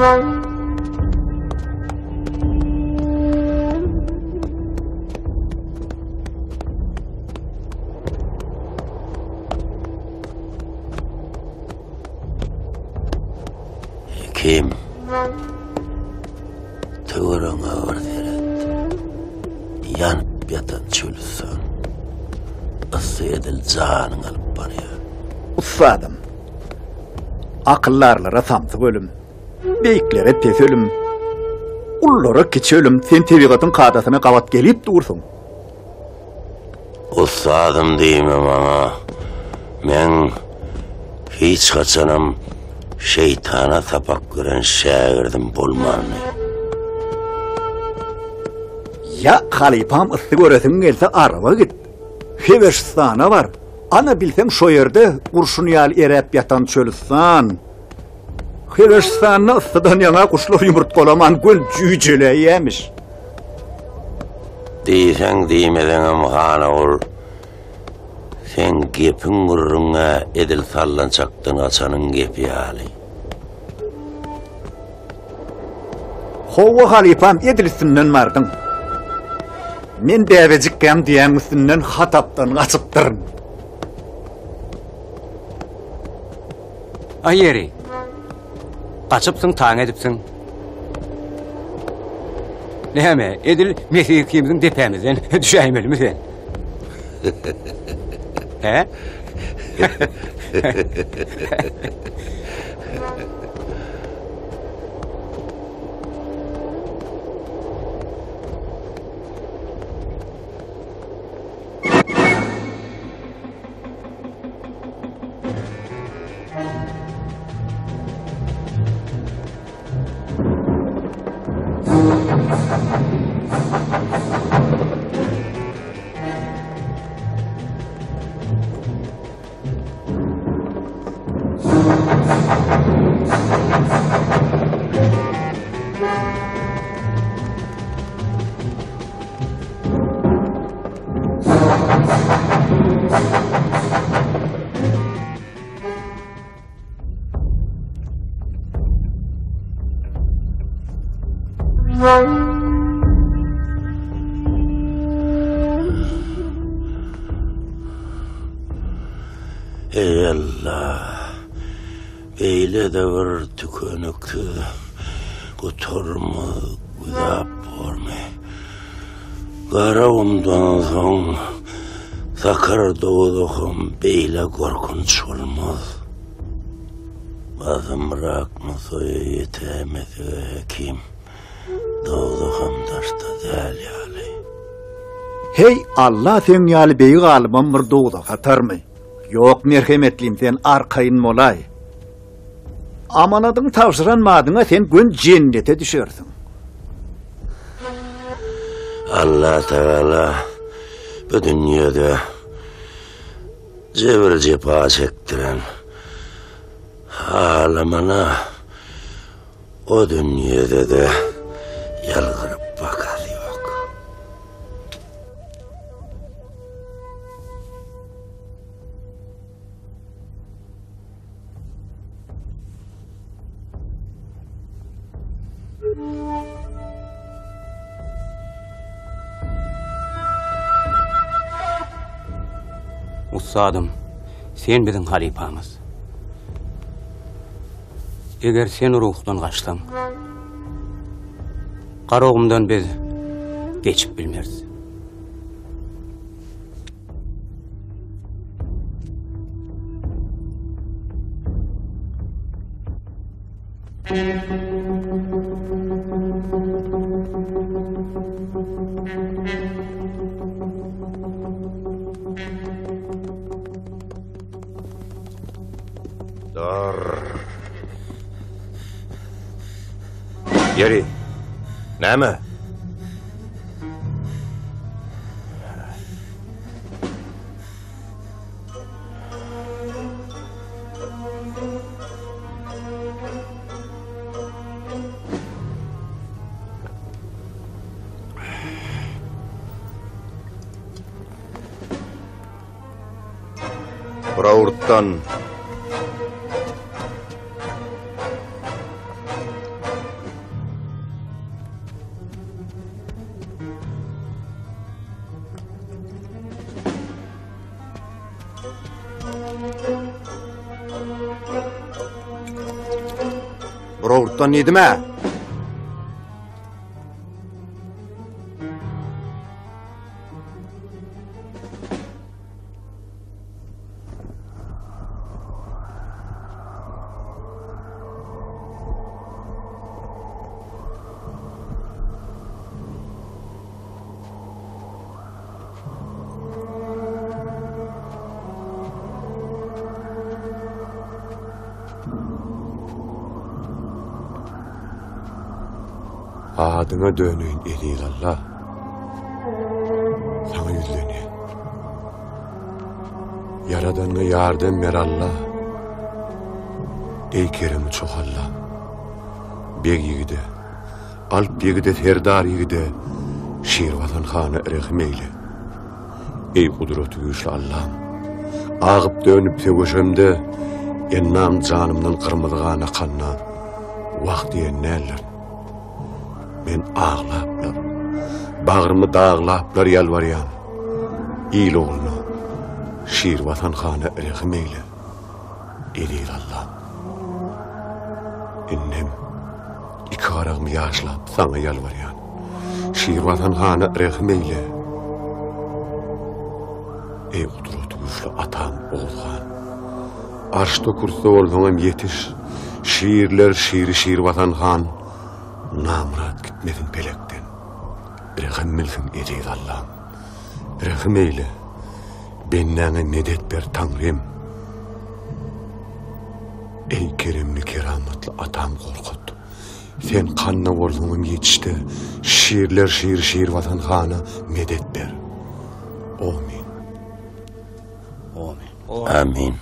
Hekim, töweregiňe bir seret. Ýanyp ýatan çölüstan. Ysy edil janyňy alyp barýar. Ussadym, akyldarlara samsyk ölüm, beýiklere pes ölüm, ululara kiçi ölüm, sen tebigatyň kadasyna gabat gelip dursuň. Ussadym diýme maňa. Meň hiç haçanam şeýtana sapak beren şägirdim bolmandy. Ýa halypam yssy göresiň gelse Araba git. Hebeşistana bar. Ana bilseň şo ýerde gurşun ýaly eräp ýatan çölüstan. Hebeşistanda yssydan ýaňa guşlar ýumurtgalaman göl jüýjeläýýämiş. Diýseň diýmeseňem Hanogul, seň gepiň gürrüň-ä edil sallançakdan gaçanyň gepi ýaly. Howwa halypam edil üstünden bardyň. Men bäbejikkäm düýäň üstünden hatapdan gaçypdyryn. Aý ýeri. Gaçypsyň, taň edipsiň. Näme, edil Mesih ikimiziň depämizden düşäýmelimi sen? Hä? Eý Allah, beýle-de bir tükeniksiz gutarmaz güzap bormy? Garagumdan soň Sakar dowzaham beýle gorkunç bolmaz. Basymrak Nusaýa ýetäýmesege hekim, dowzaham daşda däl ýaly. Heý, Alla seň ýaly beýik alymam bir dowzaha atarmy? Ýok, merhemetlim, sen arkaýyn bolaý. Amanadyňy tabşyran badyňa sen gön jennete düşersiň. Allatagala bu dünýede jebir-jepa çekdiren halamana o dünýede-de ýalgyryp bakasy ýok. Ussadym, sen biziň halypamyz. Eger sen ruhdan gaçsaň, Garagumdan biz geçip bilmeris. Dur. Ýeri. Näme? Burawurtdan. Dogrutdan diýdim-ä. Adyňa döneýin eziz Allah. Saňa ýüzlenýän. Ýaradanyňa ýardam ber Allah. Eý keremi çoh Allah. Beg ýigide, alp ýigide, serdar ýigide, Şirwatan hana rehim eýle. Eý gudraty güýçli Allam! Agyp dönüp söweşemde, ennam janymdan gyrmyzy gan akanda, wah diýen däldirin. Men aglaplar, bagrymy daglaplar ýalbarýan, il ogluna, Şirwatan hana rehim eýle, eziz Allam! Indem iki garagymy ýaşlap saňa ýalbarýan. Şirwatan hana rehim eýle. Eý gudraty güýçli atam Oguz han. Arşda kürsde bolsaňam ýetiş. Şirler şiri Şirwatan han. Namyrat gitmesin pelekden. Rehim bilsin eziz Allam. Rehim eýle. Bendäňe medet ber Taňrym. Eý keremli keramatly atam Gorkut. Sen kanda bolsaňam ýetişde şirler şiri Şirwatan hana medet ber. Omyn. Omyn. Amin.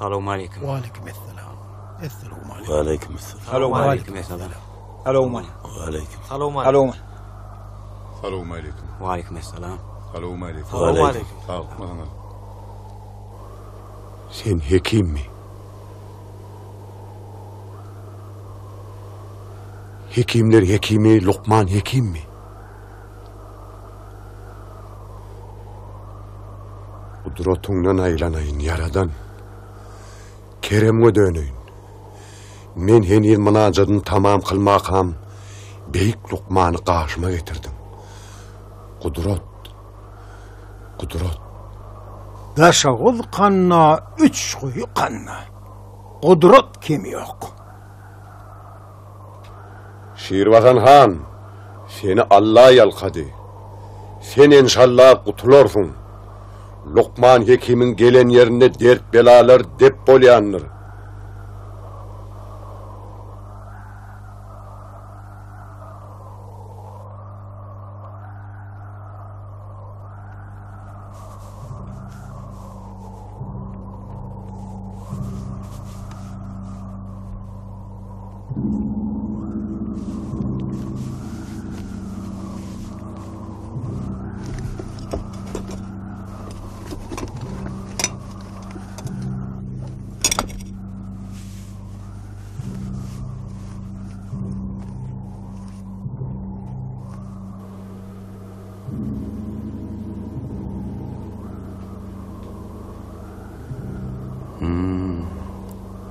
Salowmaleýkim. Waleýkim esselam. Essalowmaleýkim. Waleýkim esselam. Salowmaleýkim esselam. Salowmaleýkim. Waleýkim. Salowmaleýkim. Salowmaleýkim. Waleýkim esselam. Salowmaleýkim. Salowmaleýkim. Saglykmysyňyz? Sen hekimmi? Hekimler hekimi Lukman hekimmi? Gudratyňdan aýlanaýyn, Ýaradan! Keremňe döneýin. Men heniz mynajadyny tamam kylmakam, beýik lukmany gaşyma getirdiň. Gudrat! Gudrat! Daşoguz kanda, Üçguýy kanda. Gudrat kemi ýok. Şirbasan han, seni Alla ýalkady. Sen enşalla gutularsyň. Lukman hekimiň gelen ýerinde dert-belalar dep bolýandyr.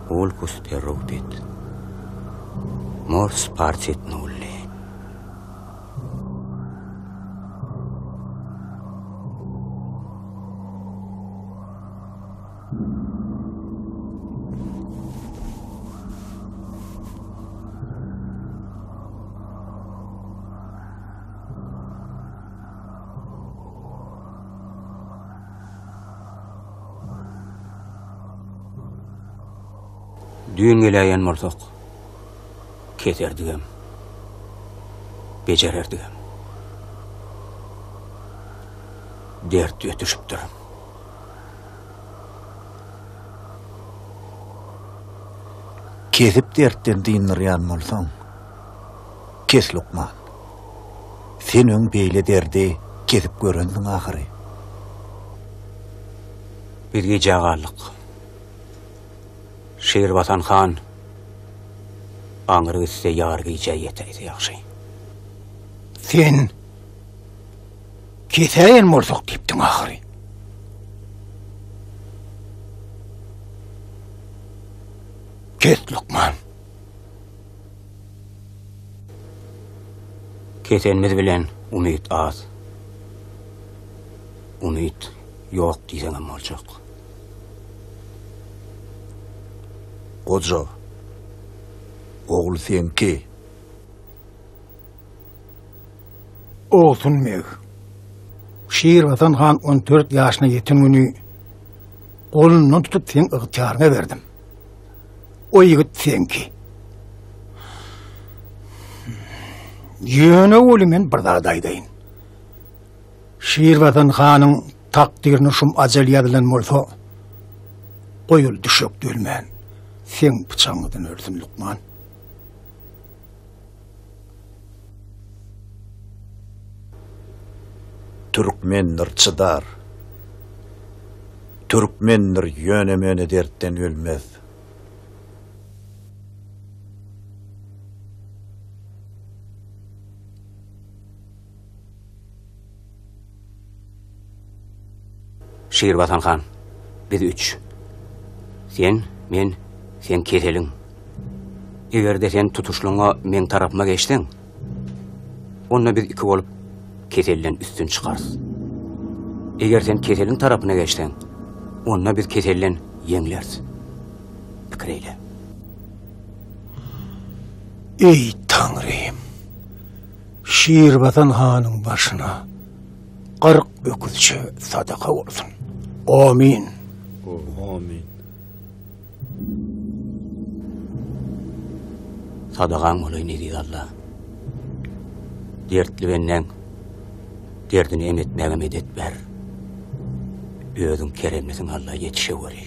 Ulkus terrupit. Mors partit nulli. Düýn geläýen bolsak, keserdigem, bejererdigem. Dert ötüşipdir. Kesip dertden dyndyrýan bolsaň, kes lukman. Sen öň beýle derdi kesip görensiň ahyry. Biz gijä galdyk. Şirbasan han aňry gitse ýary gijä ýetäýse ýagşy. Sen kesäýen bolsak diýipdiň ahyry. Kes lukman. Kesenimiz bilen umyt az. Umyt ýok diýseňem boljak. Goja, ogul seňki. Ogsun beg. Şirgasan han on dört ýaşyna ýeten güni golundan tutup seň ygtyýaryňa berdim. O ýigit seňki. Ýöne weli men bir zat aýdaýyn. Şirgasan hanyň takdyryna şum ajal ýazylan bolsa, goý ol düşekde ölmän, seň pyçagyňdan ölsün, lukman. Türkmendir çydar. Türkmendir ýöne-möne dertden ölmez. Şirbasan han, biz üç. Sen, men, seň keseliň. Eger-de sen tutuşlygyňa meň tarapyma geçseň, onda biz iki bolup keselden üstün çykarys. Eger sen keseliň tarapyna geçseň, onda biz keselden ýeňleris. Pikir eýle. Eý, Taňrym! Şirbasan hanyň başyna 40 öküzçe sadaka bolsun. Amin. Amin. Sadagaň bolaýyn eziz Alla. Dertli bendäň derdini em etmäge medet ber. Özüň keremlisiň Alla ýetişeweri.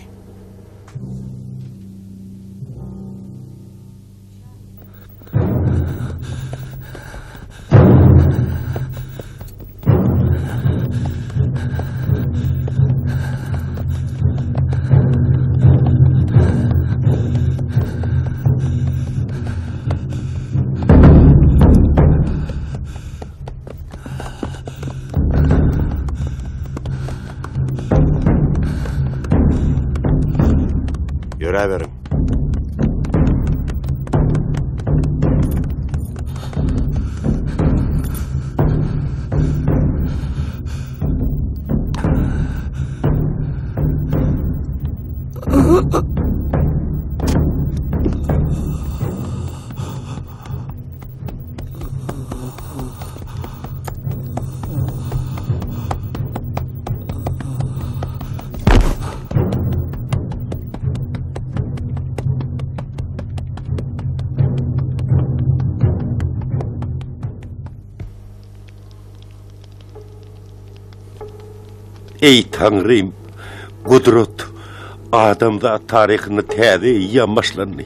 Ýöräberiň. Eý Taňrym, gudrat, adamzat taryhynda täze eýýam başlandy.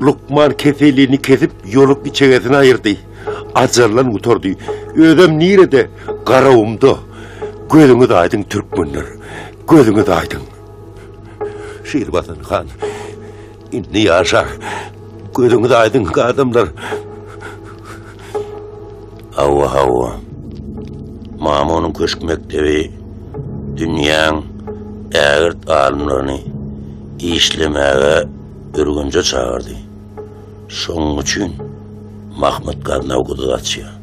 Lukman keselini kesip, ýoluk içegesini aýyrdy. Ajaldan gutardy. Özem nirede? Garagumda. Gözüňiz aýdyň, türkmenler. Gözüňiz aýdyň. Şirbasan han indi ýaşar. Gözüňiz aýdyň, adamlar. Hawa, hawa. Mamunyň köşk mekdebi dünýäň ägirt alymlaryny işlemäge Ürgenje çagyrdy. Şonuň üçin Mahmyt Gaznawy guduz açýar.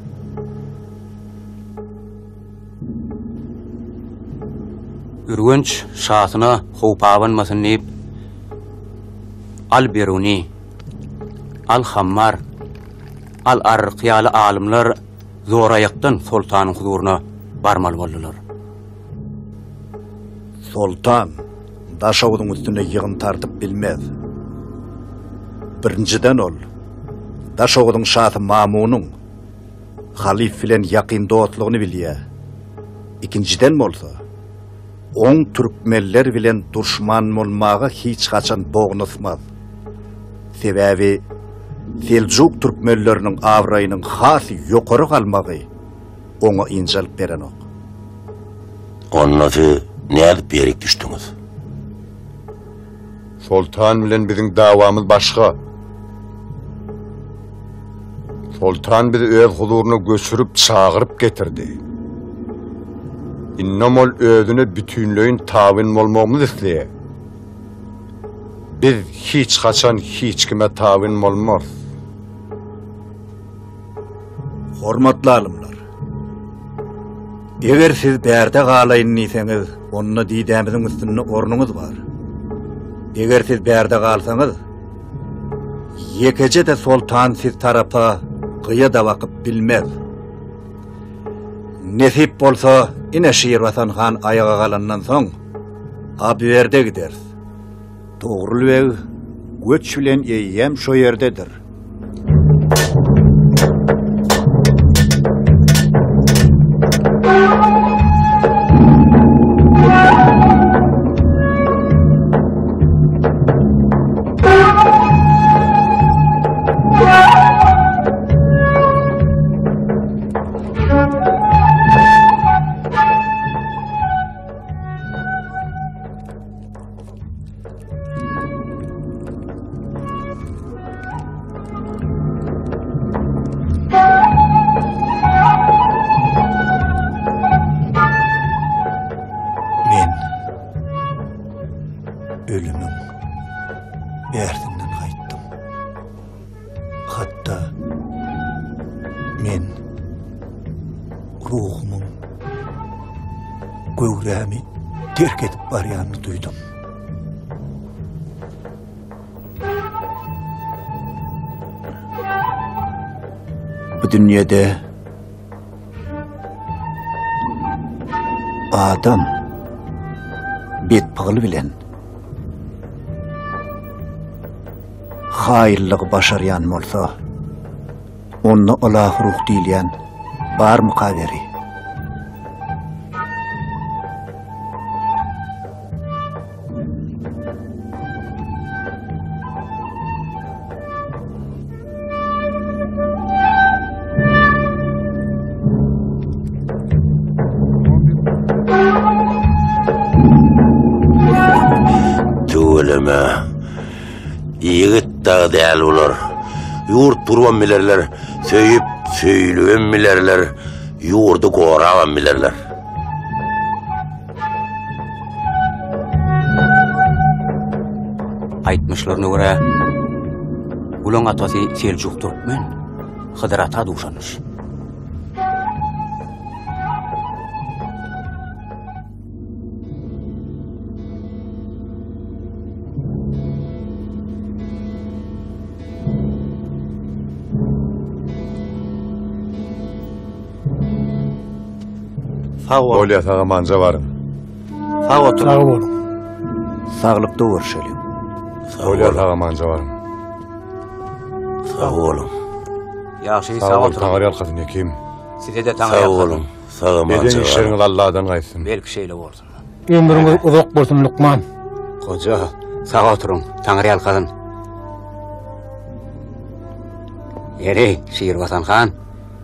Ürgenç şasyna howp abanmasyn diýip, Al-Biruni, Al-Hammar, Al-Arryk ýaly alymlar zoraýakdan soltanyň huzuryna barmaly boldular. Soltan Daşoguzyň üstüne ýygyn tartyp bilmez. Birinjiden ol, Daşoguzyň şasy Mamunyň halyf bilen ýakyn dostlugyny bilýär. Ikinjiden bolsa, oň türkmenler bilen duşman bolmaga hiç haçan bognusmaz. Sebäbi seljuk türkmenleriniň abraýynyň has ýokary galmagy oňa ynjalyk berenok. Onda siz nädip ýerik düşdüňiz? Soltan bilen biziň dawamyz başga. Soltan bizi öz huzuryna göçürip çagyryp getirdi. Indem ol özüne bütinleýin tabyn bolmagymyzy isleýär. Biz hiç haçan hiç kime tabyn bolmarys. Hormatly alymlar! Eger siz bärde galaýyn diýseňiz, onda didämiziň üstünde ornuňyz bar. Eger siz bärde galsaňyz, ýekeje-de soltan siz tarapa gyýa-da bakyp bilmez. Nesip bolsa, ine Şirbasan han aýaga galandan soň, Abiwerde gideris. Togrul beg göç bilen eýýäm şo ýerdedir. Men ölümiň bärsinden gaýtdym. Hatda men ruhumyň göwrämi terk edip barýanyny duýdum. Bu dünýede adam betpygyl bilen haýyllygy başarýan bolsa, onda ylahy ruh diýilýän barmyka beri? Tüweleme. Ýigit dagy däl bular. Ýurt gurubam bilerler, söýüp, söýülibem bilerler, ýurdy gorabam bilerler. Aýtmyşlaryna görä, bulaň atasy Seljuk türkmen, Hydyr ata duşanmyş. Sag bol. Bolýa sag amanja baryň. Sag otur. Sag boluň. Saglykda görüşeliň. Bolýa sag amanja baryň. Sag boluň. Ýagşy sag oturyň. Taňry ýalkasyn hekim. Size-de taňry ýalkasyn. Sag boluň. Sag amanja Eden işleriňiz Alladan gaýtsyn. Belki şeýle bolsun. Ömrüňiz uzak bolsun lukman. Goja, sag oturyň. Taňry ýalkasyn. Ýeri, Şirbasan han,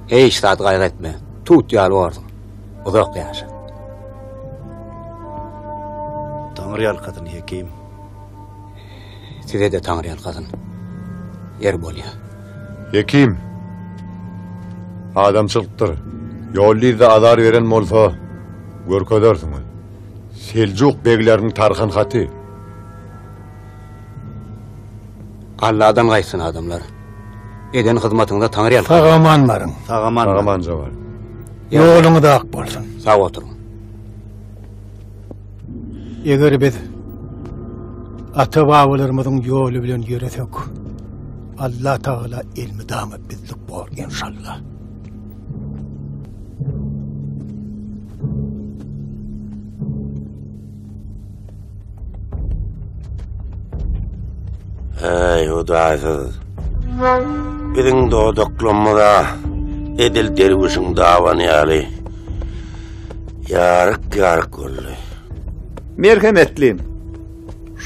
hiç zat gaýgy etme. Tut ýaly borsuň. Uzak ýaşa. Taňry ýalkasyn, hekim. Size-de Taňry ýalkasyn. Ýer bolýa. Hekim. Adamçylykdyr. Ýol-yzda azar beren bolsa, görkezersiňiz. Seljuk begleriniň tarhan haty. Alladan gaýtsyn adamlar. Eden hyzmatyňyza Taňry ýalkasyn. Sag-aman baryň. Sag-aman. Sag-amanja bar. Ýoluňyz ak bolsun. Sag oturyň. Eger biz ata-babalarymyzyň ýoly bilen ýöresek, Allah Tagala elmydama bizlik bor, enşallah. Eý, hudaýsyz. Biziň dodaklarymyz-a edil derwüşiň dabany ýaly ýaryk-ýaryk boldy. Merhemetlim,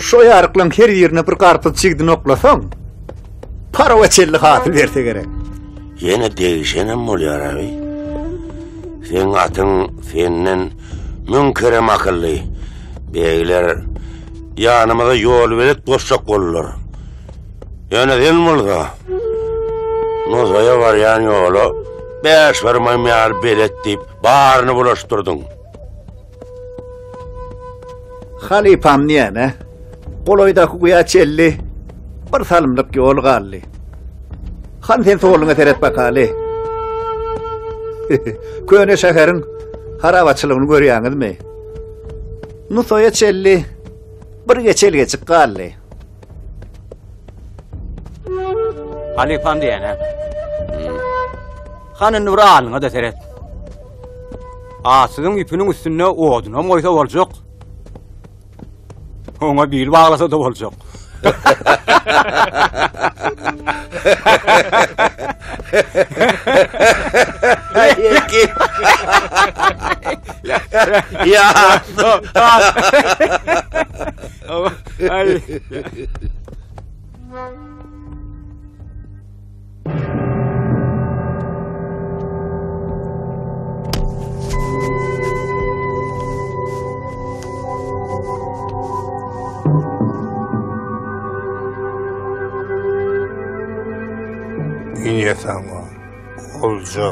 şo ýaryklaň her birine bir garpyz çigdini oklasaň, parawa çenli hasyl berse gerek. Ýene degişenem bolýar abi. Seň atyň senden müň kerem akylly. Begler ýanymyza ýolbelet goşjak boldular. Ýöne sen bolsa. Nusaýa barýan ýola bäşbarmagym ýaly belet diýip, baryny bulaşdyrdyň. Halypam näme? Golaýdaky guýa çenli bir salymlyk ýol galdy. Hany sen soluňa seret bakaly. Köne şäheriň harabaçylygyny görýäňizmi? Nusaýa çenli bir geçelgejik galdy. Halypam diýene. Hany indi bir alnyňa-da seret. Atsyzyň ýüpüniň üstünde odunam goýsa boljak. Oňa bil baglasa-da boljak. Ya. Ine saňa olja.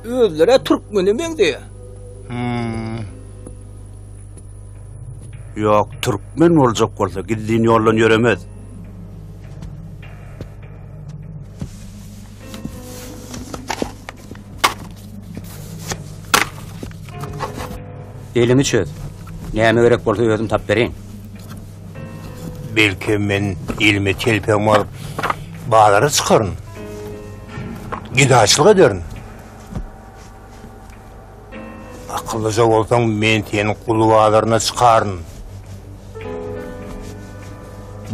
Özleri türkmene meňzeýär. Hmm. Ýok, türkmen boljak bolsa gizlin ýoldan ýöremez. Elimi çöz. Näme gerek bolsa özüm tap bereýin. Belki men elime telpegimi alyp bazara çykaryn. Gedaçylyk ederin. Akyllyja bolsaň men seni gul bazaryna çykaryn.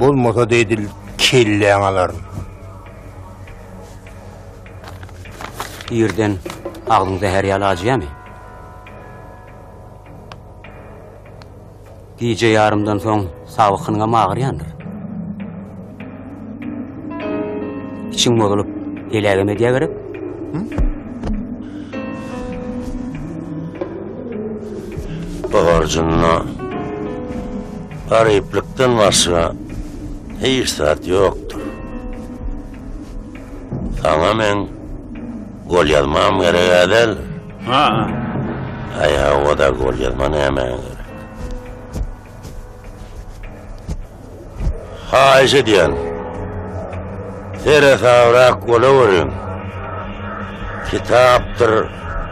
Bolmasa-da edil kelläňi alaryn. Irden agzyň zäher ýaly ajyýamy? Gije ýarymdan soň sabykynyňam agyrýandyr. Içiň bozulyp, helägem edýä gerek? Bu horjunda garyplykdan başga hiç zat ýokdur. Saňa meň golýazmam gereg-ä däldir. Ha. Aý, hawa-da, golýazma nämä gerek? Haýyş edýän, seresabrak bolaweriň. Kitapdyr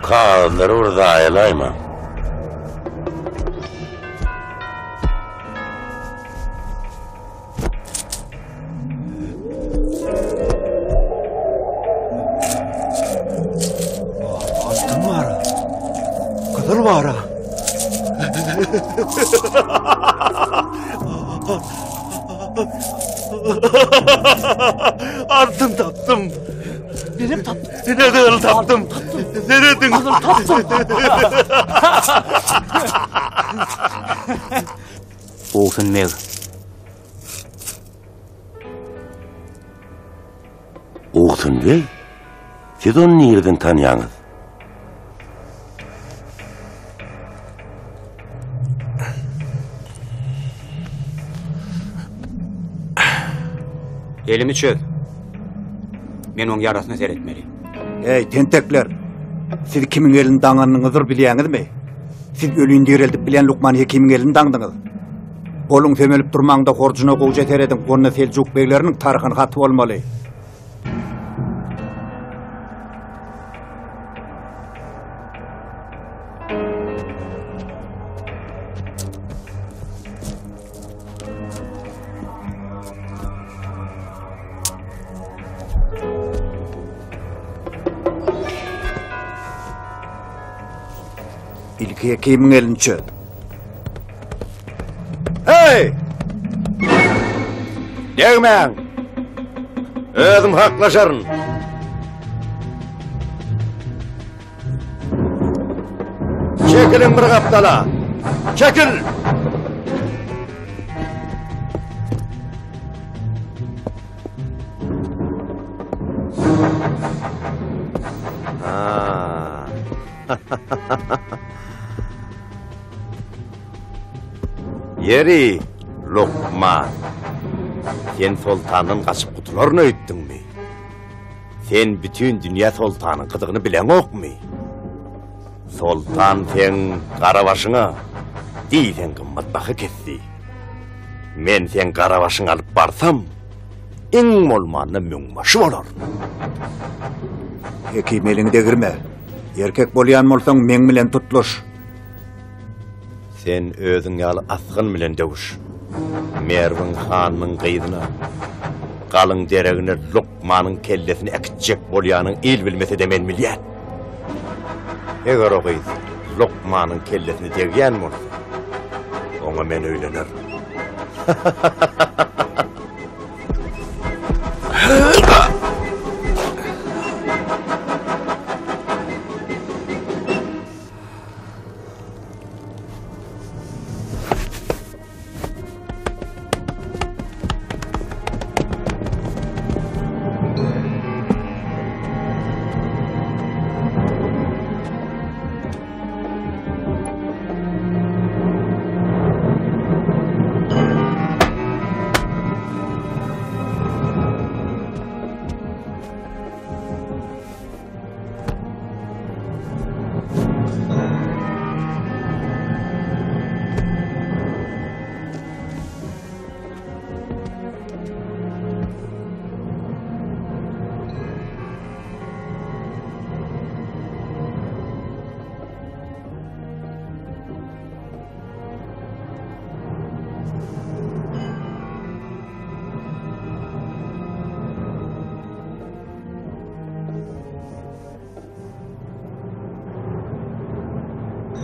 kagyzlary bir zaýalaýmaň. Altyn bara. Gyzyl bara. Altyn tapdym. Benim tapdym. Ne gyzyl tapdym. Serediň. Gyzyl tapdym. Owsun meg. Owsun beg, siz ony nireden tanýaňyz? Elimi çöz. Men oň ýarasyna seretmeli. Eý, tentekler! Siz kimiň elini daňanyňyzyr bilýäňizmi? Siz ölini direldip bilýän lukman hekimiň elini daňdyňyz. Boluň sömelip durmaňda horjuna gowja serediň, onda seljuk begleriniň tarhan haty bolmaly. Ilki hekimiň elini çöz. Hey! Degmäň! Özüm haklaşaryn. Çekiliň bir gapdala. Çekil! Ha. Ýeri, lukman. Sen soltandan gaçyp gutularyn öýtdüňmi? Sen bütin dünýä soltanyňkydygyny bileňokmy? Soltan seň gara başyňa diýseň gymmat baha kesdi. Men seň gara başyňy alyp barsam, iň bolmanda müňbaşy bolar. Hekim eliňi degirme. Erkek bolýan bolsaň meň bilen tutluş. Sen özüň ýaly asgyn bilen döwüş. Merwiň hanynyň gyzyna, galyň deregine lukmanyň kellesini äkitjek bolýanyň il bilmese-de men bilýän. Eger o gyz lukmanyň kellesine degýän bolsa, oňa men öýlenerin.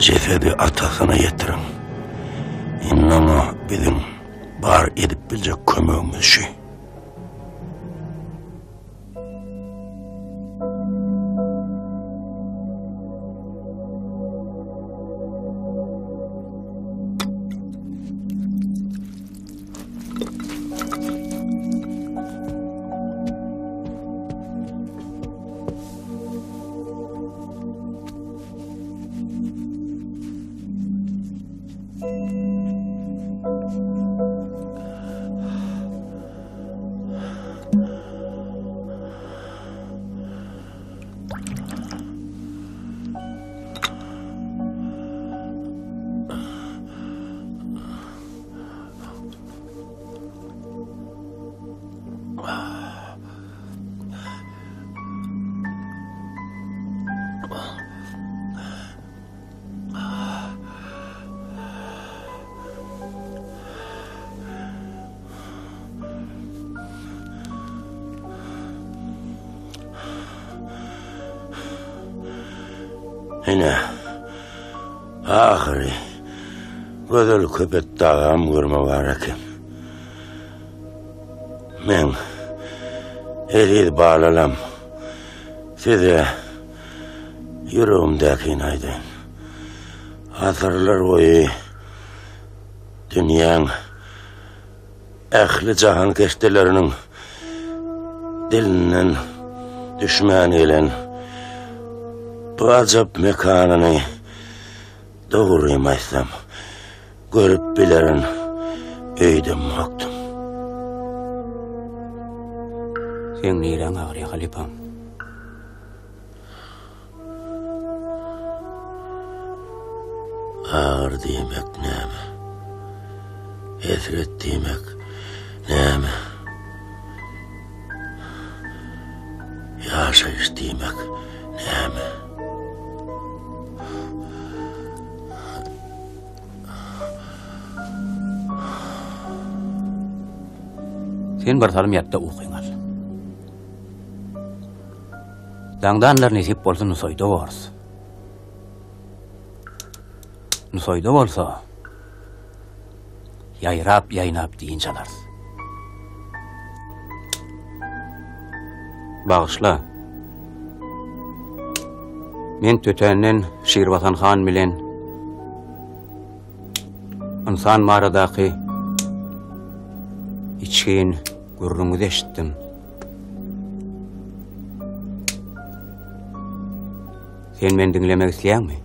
Jesedi atasyna ýetiriň. Indi oňa biziň bar edip biljek kömegimiz şu. Ine, ahyry gözel köpet dagam görme bar eken. Men eziz balalam size ýüregimdäkini aýdaýyn. Asyrlar boýy dünýäň ähli jahankeşdeleriniň dilinden düşmän gelen bu ajap mekanyny dogrymy aýtsam, görüp bilerin öýdemokdym. Seň niräň agyrýar, halypam? Agyr diýmek näme? Hesret diýmek näme? Ýaşaýyş diýmek näme? Sen bir salym ýat-da ukyňy al. Daňdanlar nesip bolsa Nusaýda borus. Nusaýda bolsa ýaýrap-ýaýnap dynç alarys. Bagyşla. Men tötänden Şirbasan han bilen ynsan baradaky içgin gürrüňizi eşitdim. Sen meni diňlemek isleýäňmi?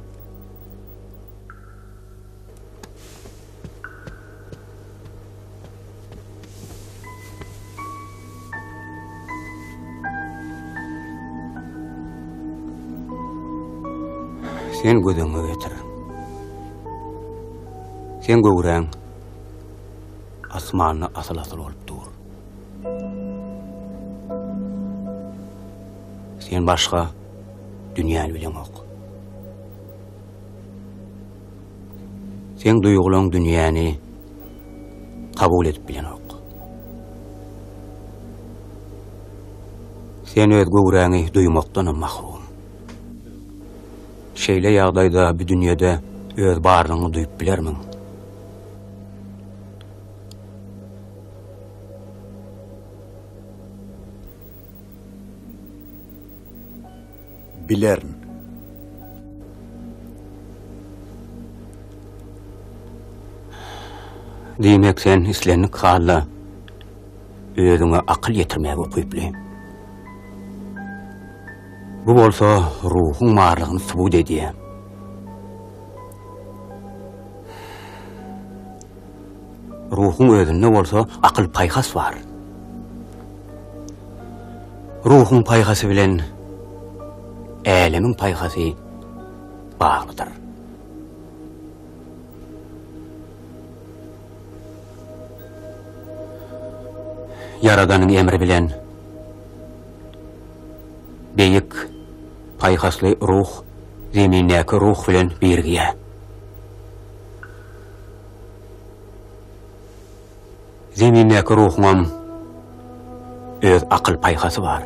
Sen göz öňüňe getir. Seň göwräň asmanda asyl-asyl bolup dur. Sen başga dünýäni bileňok. Seň duýgulaň dünýäni kabul edip bilenok. Sen öz göwräňi duýmakdanam mahrum. Şeýle ýagdaýda bu dünýede öz barlygyňy duýup bilermiň? Bilerin. Diýmek sen islendik halda özüňe akyl ýetirmäge ukyply. Bu bolsa ruhuň barlygyny subut edýär. Ruhuň özünde bolsa akyl-paýhas bar. Ruhuň paýhasy bilen älemiň paýhasy baglydyr. Ýaradanyň emri bilen beýik paýhasly ruh zemindäki ruh bilen birigýär. Zemindäki ruhuňam öz akyl-paýhasy bar.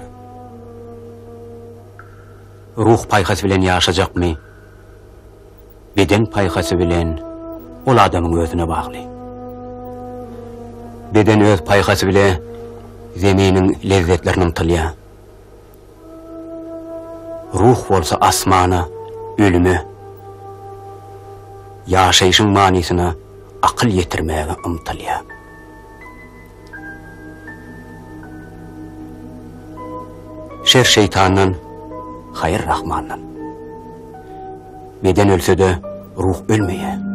Ruh paýhasy bilen ýaşajakmy, beden paýhasy bilen ol adamyň özüne bagly. Beden öz paýhasy bile zeminiň lezzetlerine ymtylýar. Ruh bolsa asmana, ölüme, ýaşaýşyň manysyna akyl ýetirmäge ymtylýar. Şer şeýtandan, haýyr Rahmandan. Beden ölse-de, ruh ölmeýär.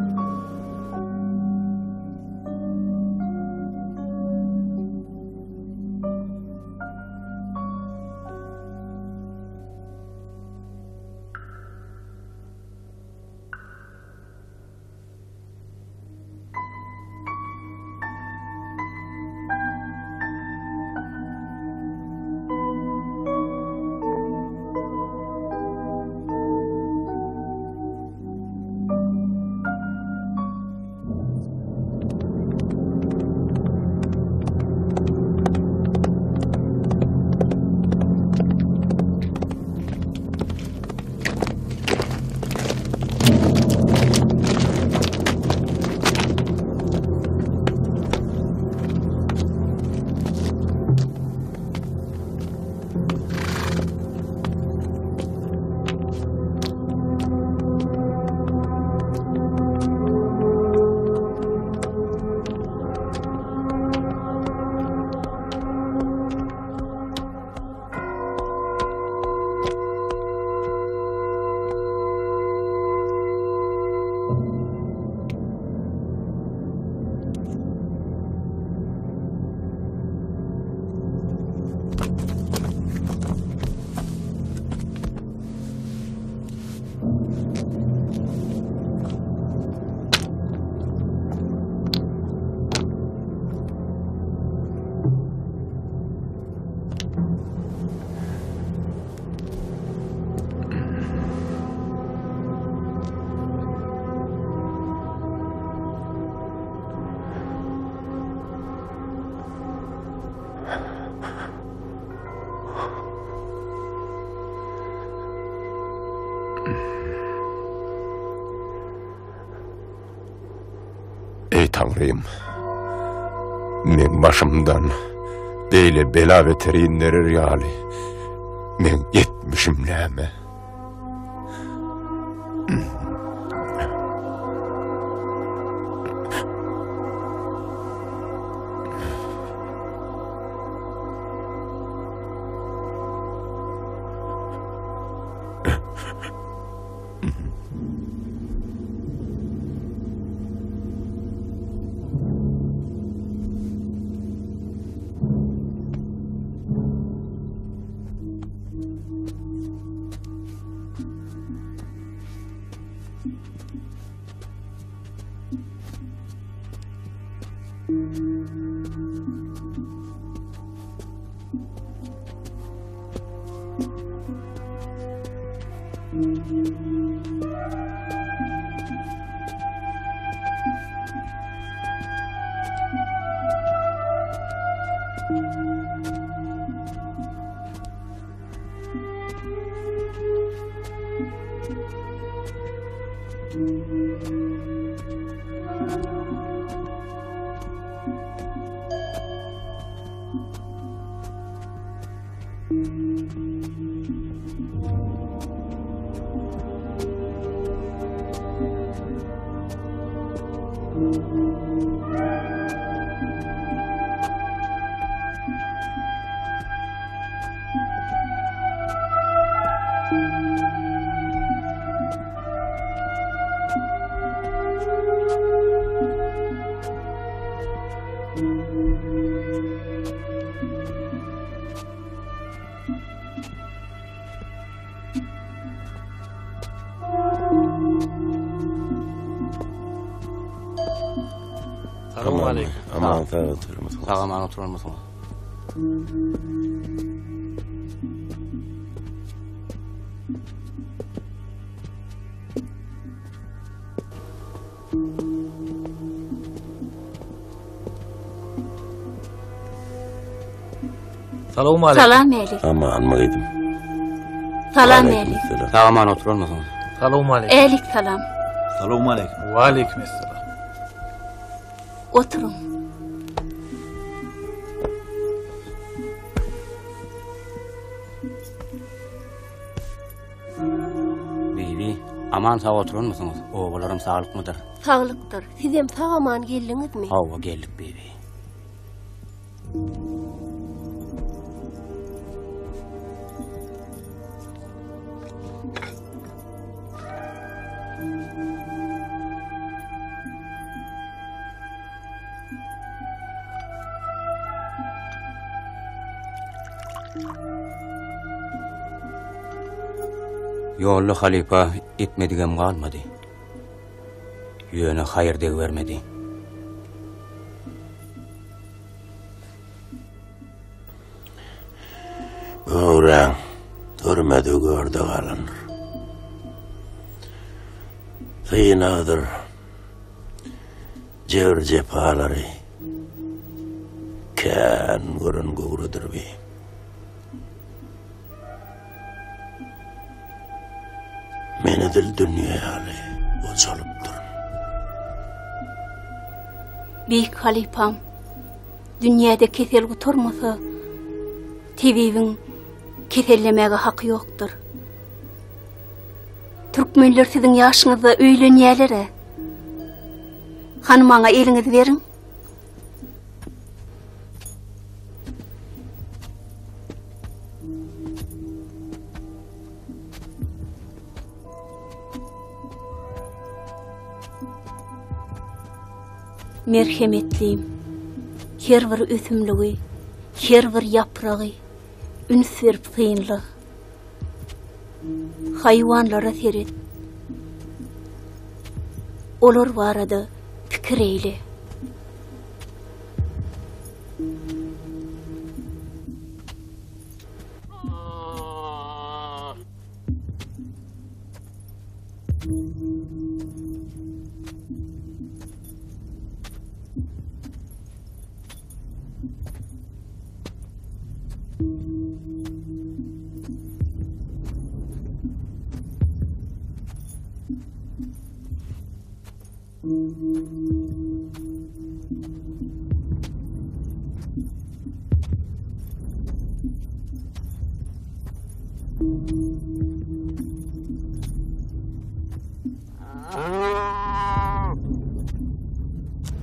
Eý Taňrym, meň başymdan beýle bela-beter inderer ýaly meň etmişim näme? Aman sag oturmysyňyz? Sag aman oturmysyňyz? Salam aleyküm. Salam aleyküm. Aman mıydım? Salam aleyküm. Sag aman oturmysyňyz? Salam aleyküm. Älik salam. Salam aleyküm. Ve aleyküm esselam. Oturuň. Bibi, aman sag oturanmysyňyz? Obalarym saglykmydyr? Saglykdyr. Sizem sag-aman geldiňizmi? Hawa, geldik bibi. Ýolda halypa etmedigem galmady. Ýöne haýyr degibermedi. Göwräň görmedi görde galandyr. Synagdyr. Jebir-jepalary kän gören göwredir bi. Men edil dünýe ýaly gojalypdyryn. Beýik halypam, dünýäde kesel gutarmasa, tebibiň kesellemäge haky ýokdur. Türkmenler siziň ýaşyňyzda öýlenýäler-ä. Hany maňa eliňizi beriň. Merhemetlim, her bir ösümligi, her bir ýapragy üns berip synla. Haýwanlara seret. Olar barada pikir eýle.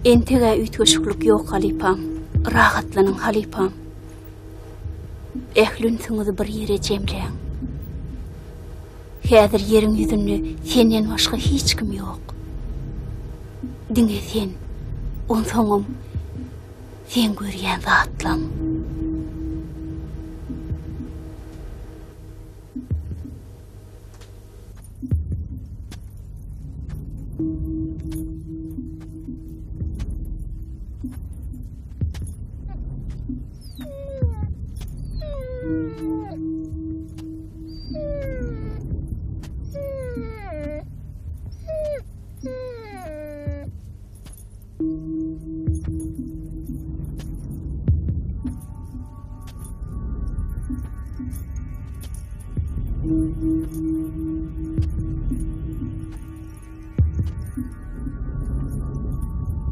Entegä üýtgeşiklik ýok halypam. Rahatlanyň halypam. Ähli ünsüňizi bir ýere jemläň. Häzir ýeriň ýüzünde senden başga hiç kim ýok. Diňe sen. Onsoňam seň görýän zatlaň.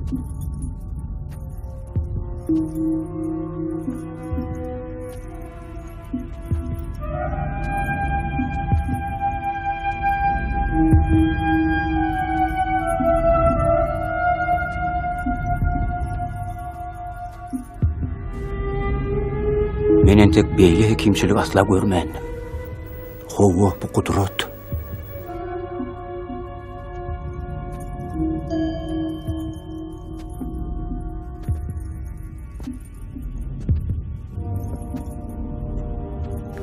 Men entek beýle hekimçilik asla görmändim. Hawa, bu gudrat.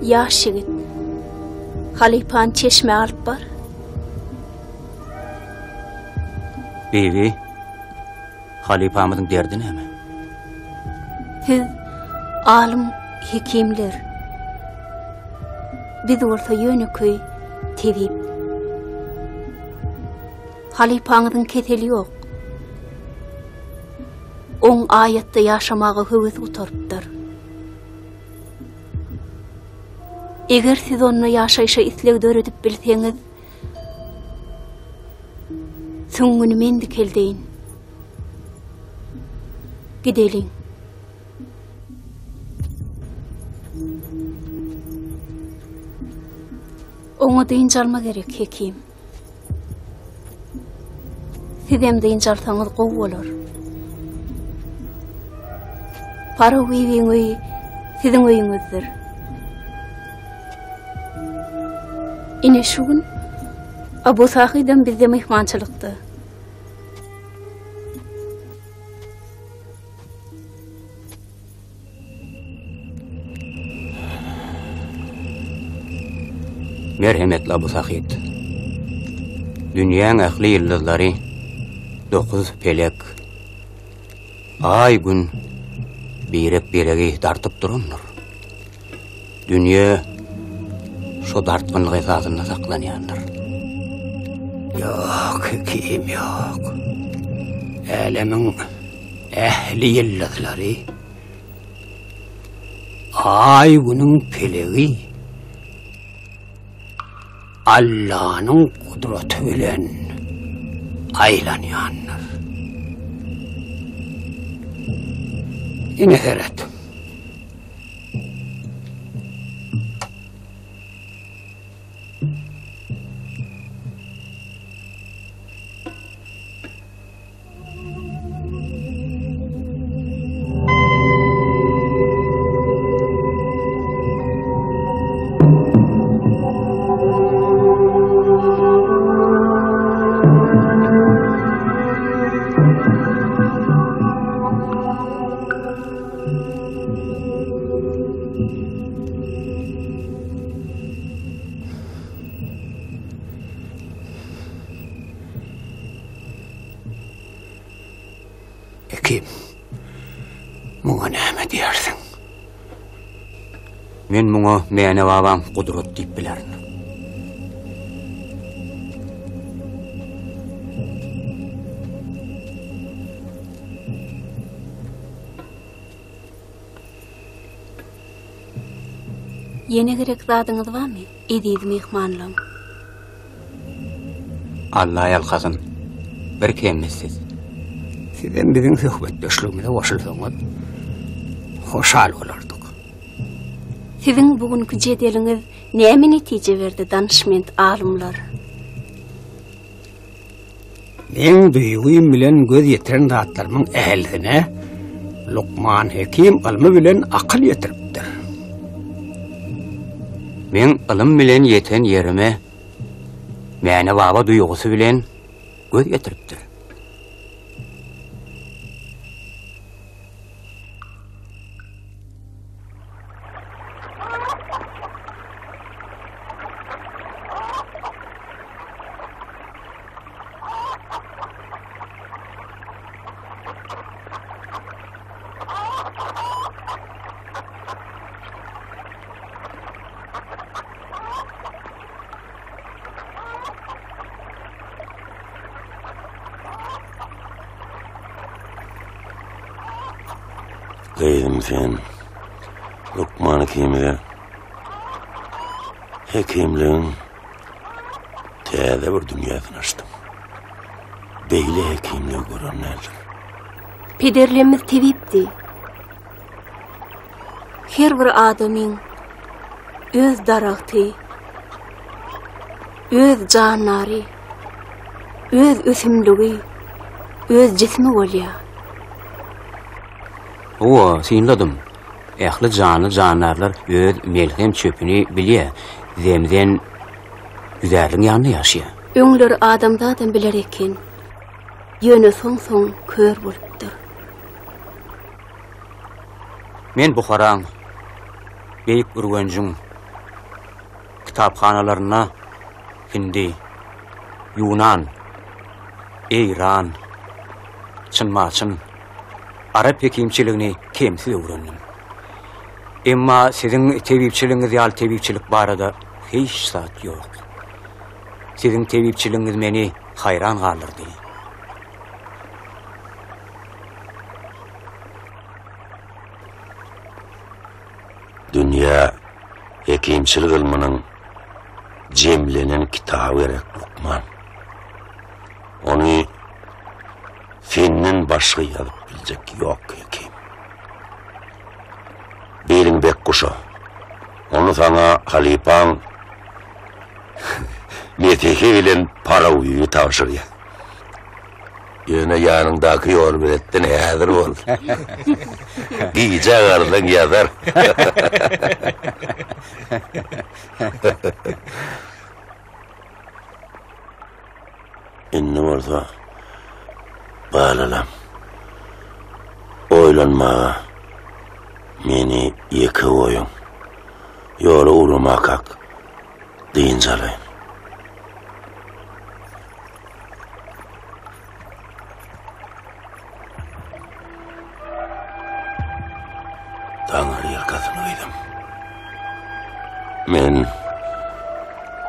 Ýaş ýigit, halypany çeşmä alyp bar. Bibi, halypamyzyň derdi näme? Siz alym hekimler. Biz bolsa ýönekeý tebip. Halypaňyzyň keseli ýok. Oň aýatda ýaşamaga höwesi gutarypdyr. Eger siz onda ýaşaýşa isleg döredip bilseňiz, süňňüni men dikeldeýin. Gideliň. Oňa dynç alma gerek, hekim. Sizem dynç alsaňyz gowy bolar. Faruk bibiň öýi siziň öýüňizdir. Ine şu gün Abu Sahydam bizde myhmançylykda. Merhemetli Abu Sahyt. Dünýäň ähli ýyldyzlary dokuz pelek. Aý-gün birek-biregi dartyp durandyr. Dünýe şo dartgynlyk esasynda saklanýandyr. Ýok, hekim, ýok. Älemiň ähli ýyldyzlary Aý-günüň pelegi Allanyň gudraty bilen aýlanýandyr. Ine seret. Hekim, muňa näme diýersiň? Men muňa Mäne babaň gudrat diýip bilerin. Ýene gerek zadyňyz barmy, eziz myhmanlam? Alla ýalkasyn, bir kemsiz. Sizem biziň söhbetdeşligimize goşulsaňyz, hoşal bolardyk. Siziň bu günki jedeliňiz näme netije berdi, danyşment alymlar? Meň duýgym bilen göz ýetiren zatlarymyň ählisine Lukman Hekim ylmy bilen akyl ýetiripdir. Meň ylym bilen ýeten ýerime Mäne baba duýgusy bilen göz ýetiripdir. Gyzym sen lukman hekimize hekimligiň täze bir dünýäsini açdyň. Beýle hekimligi gören däldir. Pederlerimiz tebipdi. Her bir adamyň öz daragty, öz jandary, öz ösümligi, öz jismi bolýar. Hawa, synladym. Ähli janly-jandarlar öz melhem çöpüni bilýär. Zemzen ýüzärligiň ýanynda ýaşaýar. Öňler adamzadam biler eken. Ýöne soň-soň kör bolupdyr. Men Buharaň, Beýik Ürgenjiň kitaphanalarynda hindi, ýunan, eýran, çyn-maçyn, arap hekimçiligini kemsiz öwrendim. Emma siziň tebipçiligiňiz ýaly tebipçilik barada hiç zat ýok. Siziň tebipçiligiňiz meni haýran galdyrdy. Dünýä hekimçilik ylmynyň jemlenen kitaby gerek, lukman. Ony senden başga ýazyp biljek ýok, hekim. Biliň bek guşa. Ony saňa halypaň Mesihi bilen Parawýy tabşyrýar. Ýöne ýanyňdaky ýolbeletden häzir bol. Gijä galsaň ýazar. Indi bolsa balalam oýlanmaga meni ýeke goýuň. Ýola ugramakak dynç alaýyn. Taňry ýalkasyn gyzym. Men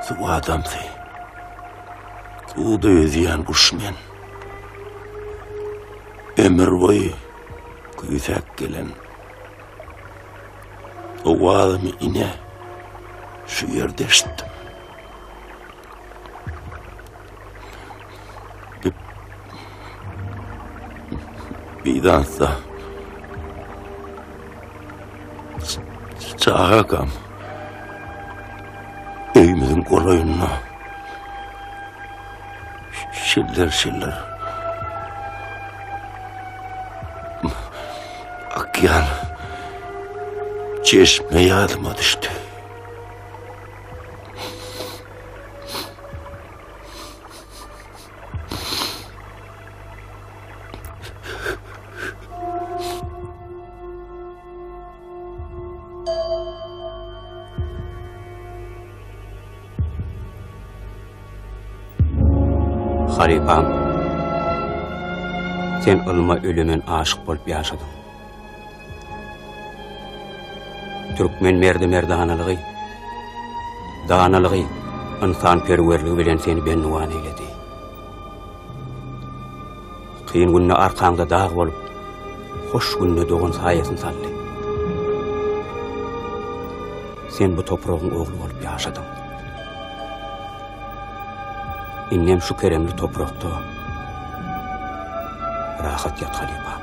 suw adamsy. Suwda ýüzýän guş men. Ömür boýy küýsäp gelen owazymy ine şu ýerde eşitdim. Bizansda çagakam öýümiziň golaýynda şiller-şiller akýan çeşme ýadyma düşdi. Halypam, sen ylma ölemen aşyk bolup ýaşadyň. Türkmen merdi-merdanalygy, danalygy, ynsanperwerligi bilen seni bendiwan eýledi. Kyn günde arkaňda dag bolup, hoş günde dogan saýasyny saldy. Sen bu topragyň ogly bolup ýaşadyň. Indem şu keremli toprakda rahat ýat halypam.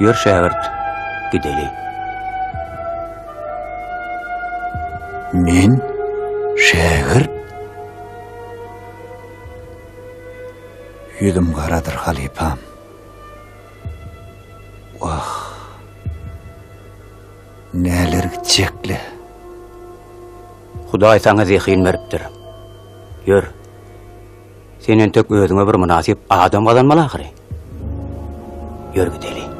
Ýör şägirt, gideli. Men şägirt? Ýüzüm garadyr halypam. Wah. Näler gitjekle. Hudaý saňa zehin beripdir. Ýör. Sen entek özüňe bir mynasyp adam gazanmaly ahyry. Ýör gideli.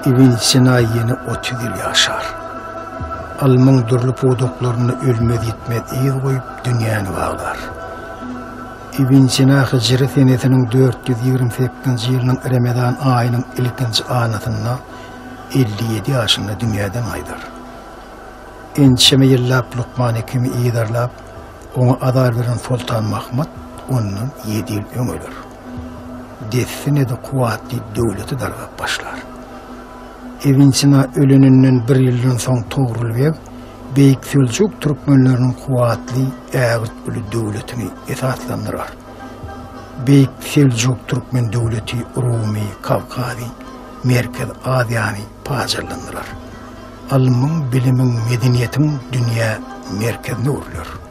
Ibn Sina ýene 30 ýyl ýaşar. Ylmyň dürli pudaklarynda ölmez-ýitmez yz goýup dünýäni baglar. Ibn Sina hijri senesiniň 428-nji ýylynyň Remezan aýynyň ilkinji anasynda 57 ýaşynda dünýäden gaýdar. Ençeme ýyllap Lukman Hekimi yzarlap, oňa azar beren Soltan Mahmyt ondan ýedi ýyl öň öler. Dessine-de kuwwatly döwleti dargap başlar. Ibn Sina öleninden bir ýyldan soň Togrul beg Beýik Seljuk türkmenleriniň kuwwatly ägirt uly döwletini esaslandyrar. Beýik Seljuk türkmen döwleti Rumy, Kawkazy, Merkezi Aziýany pajarlandyrar. Ylmyň, bilimiň, medeniýetiň dünýä merkezine öwrüler.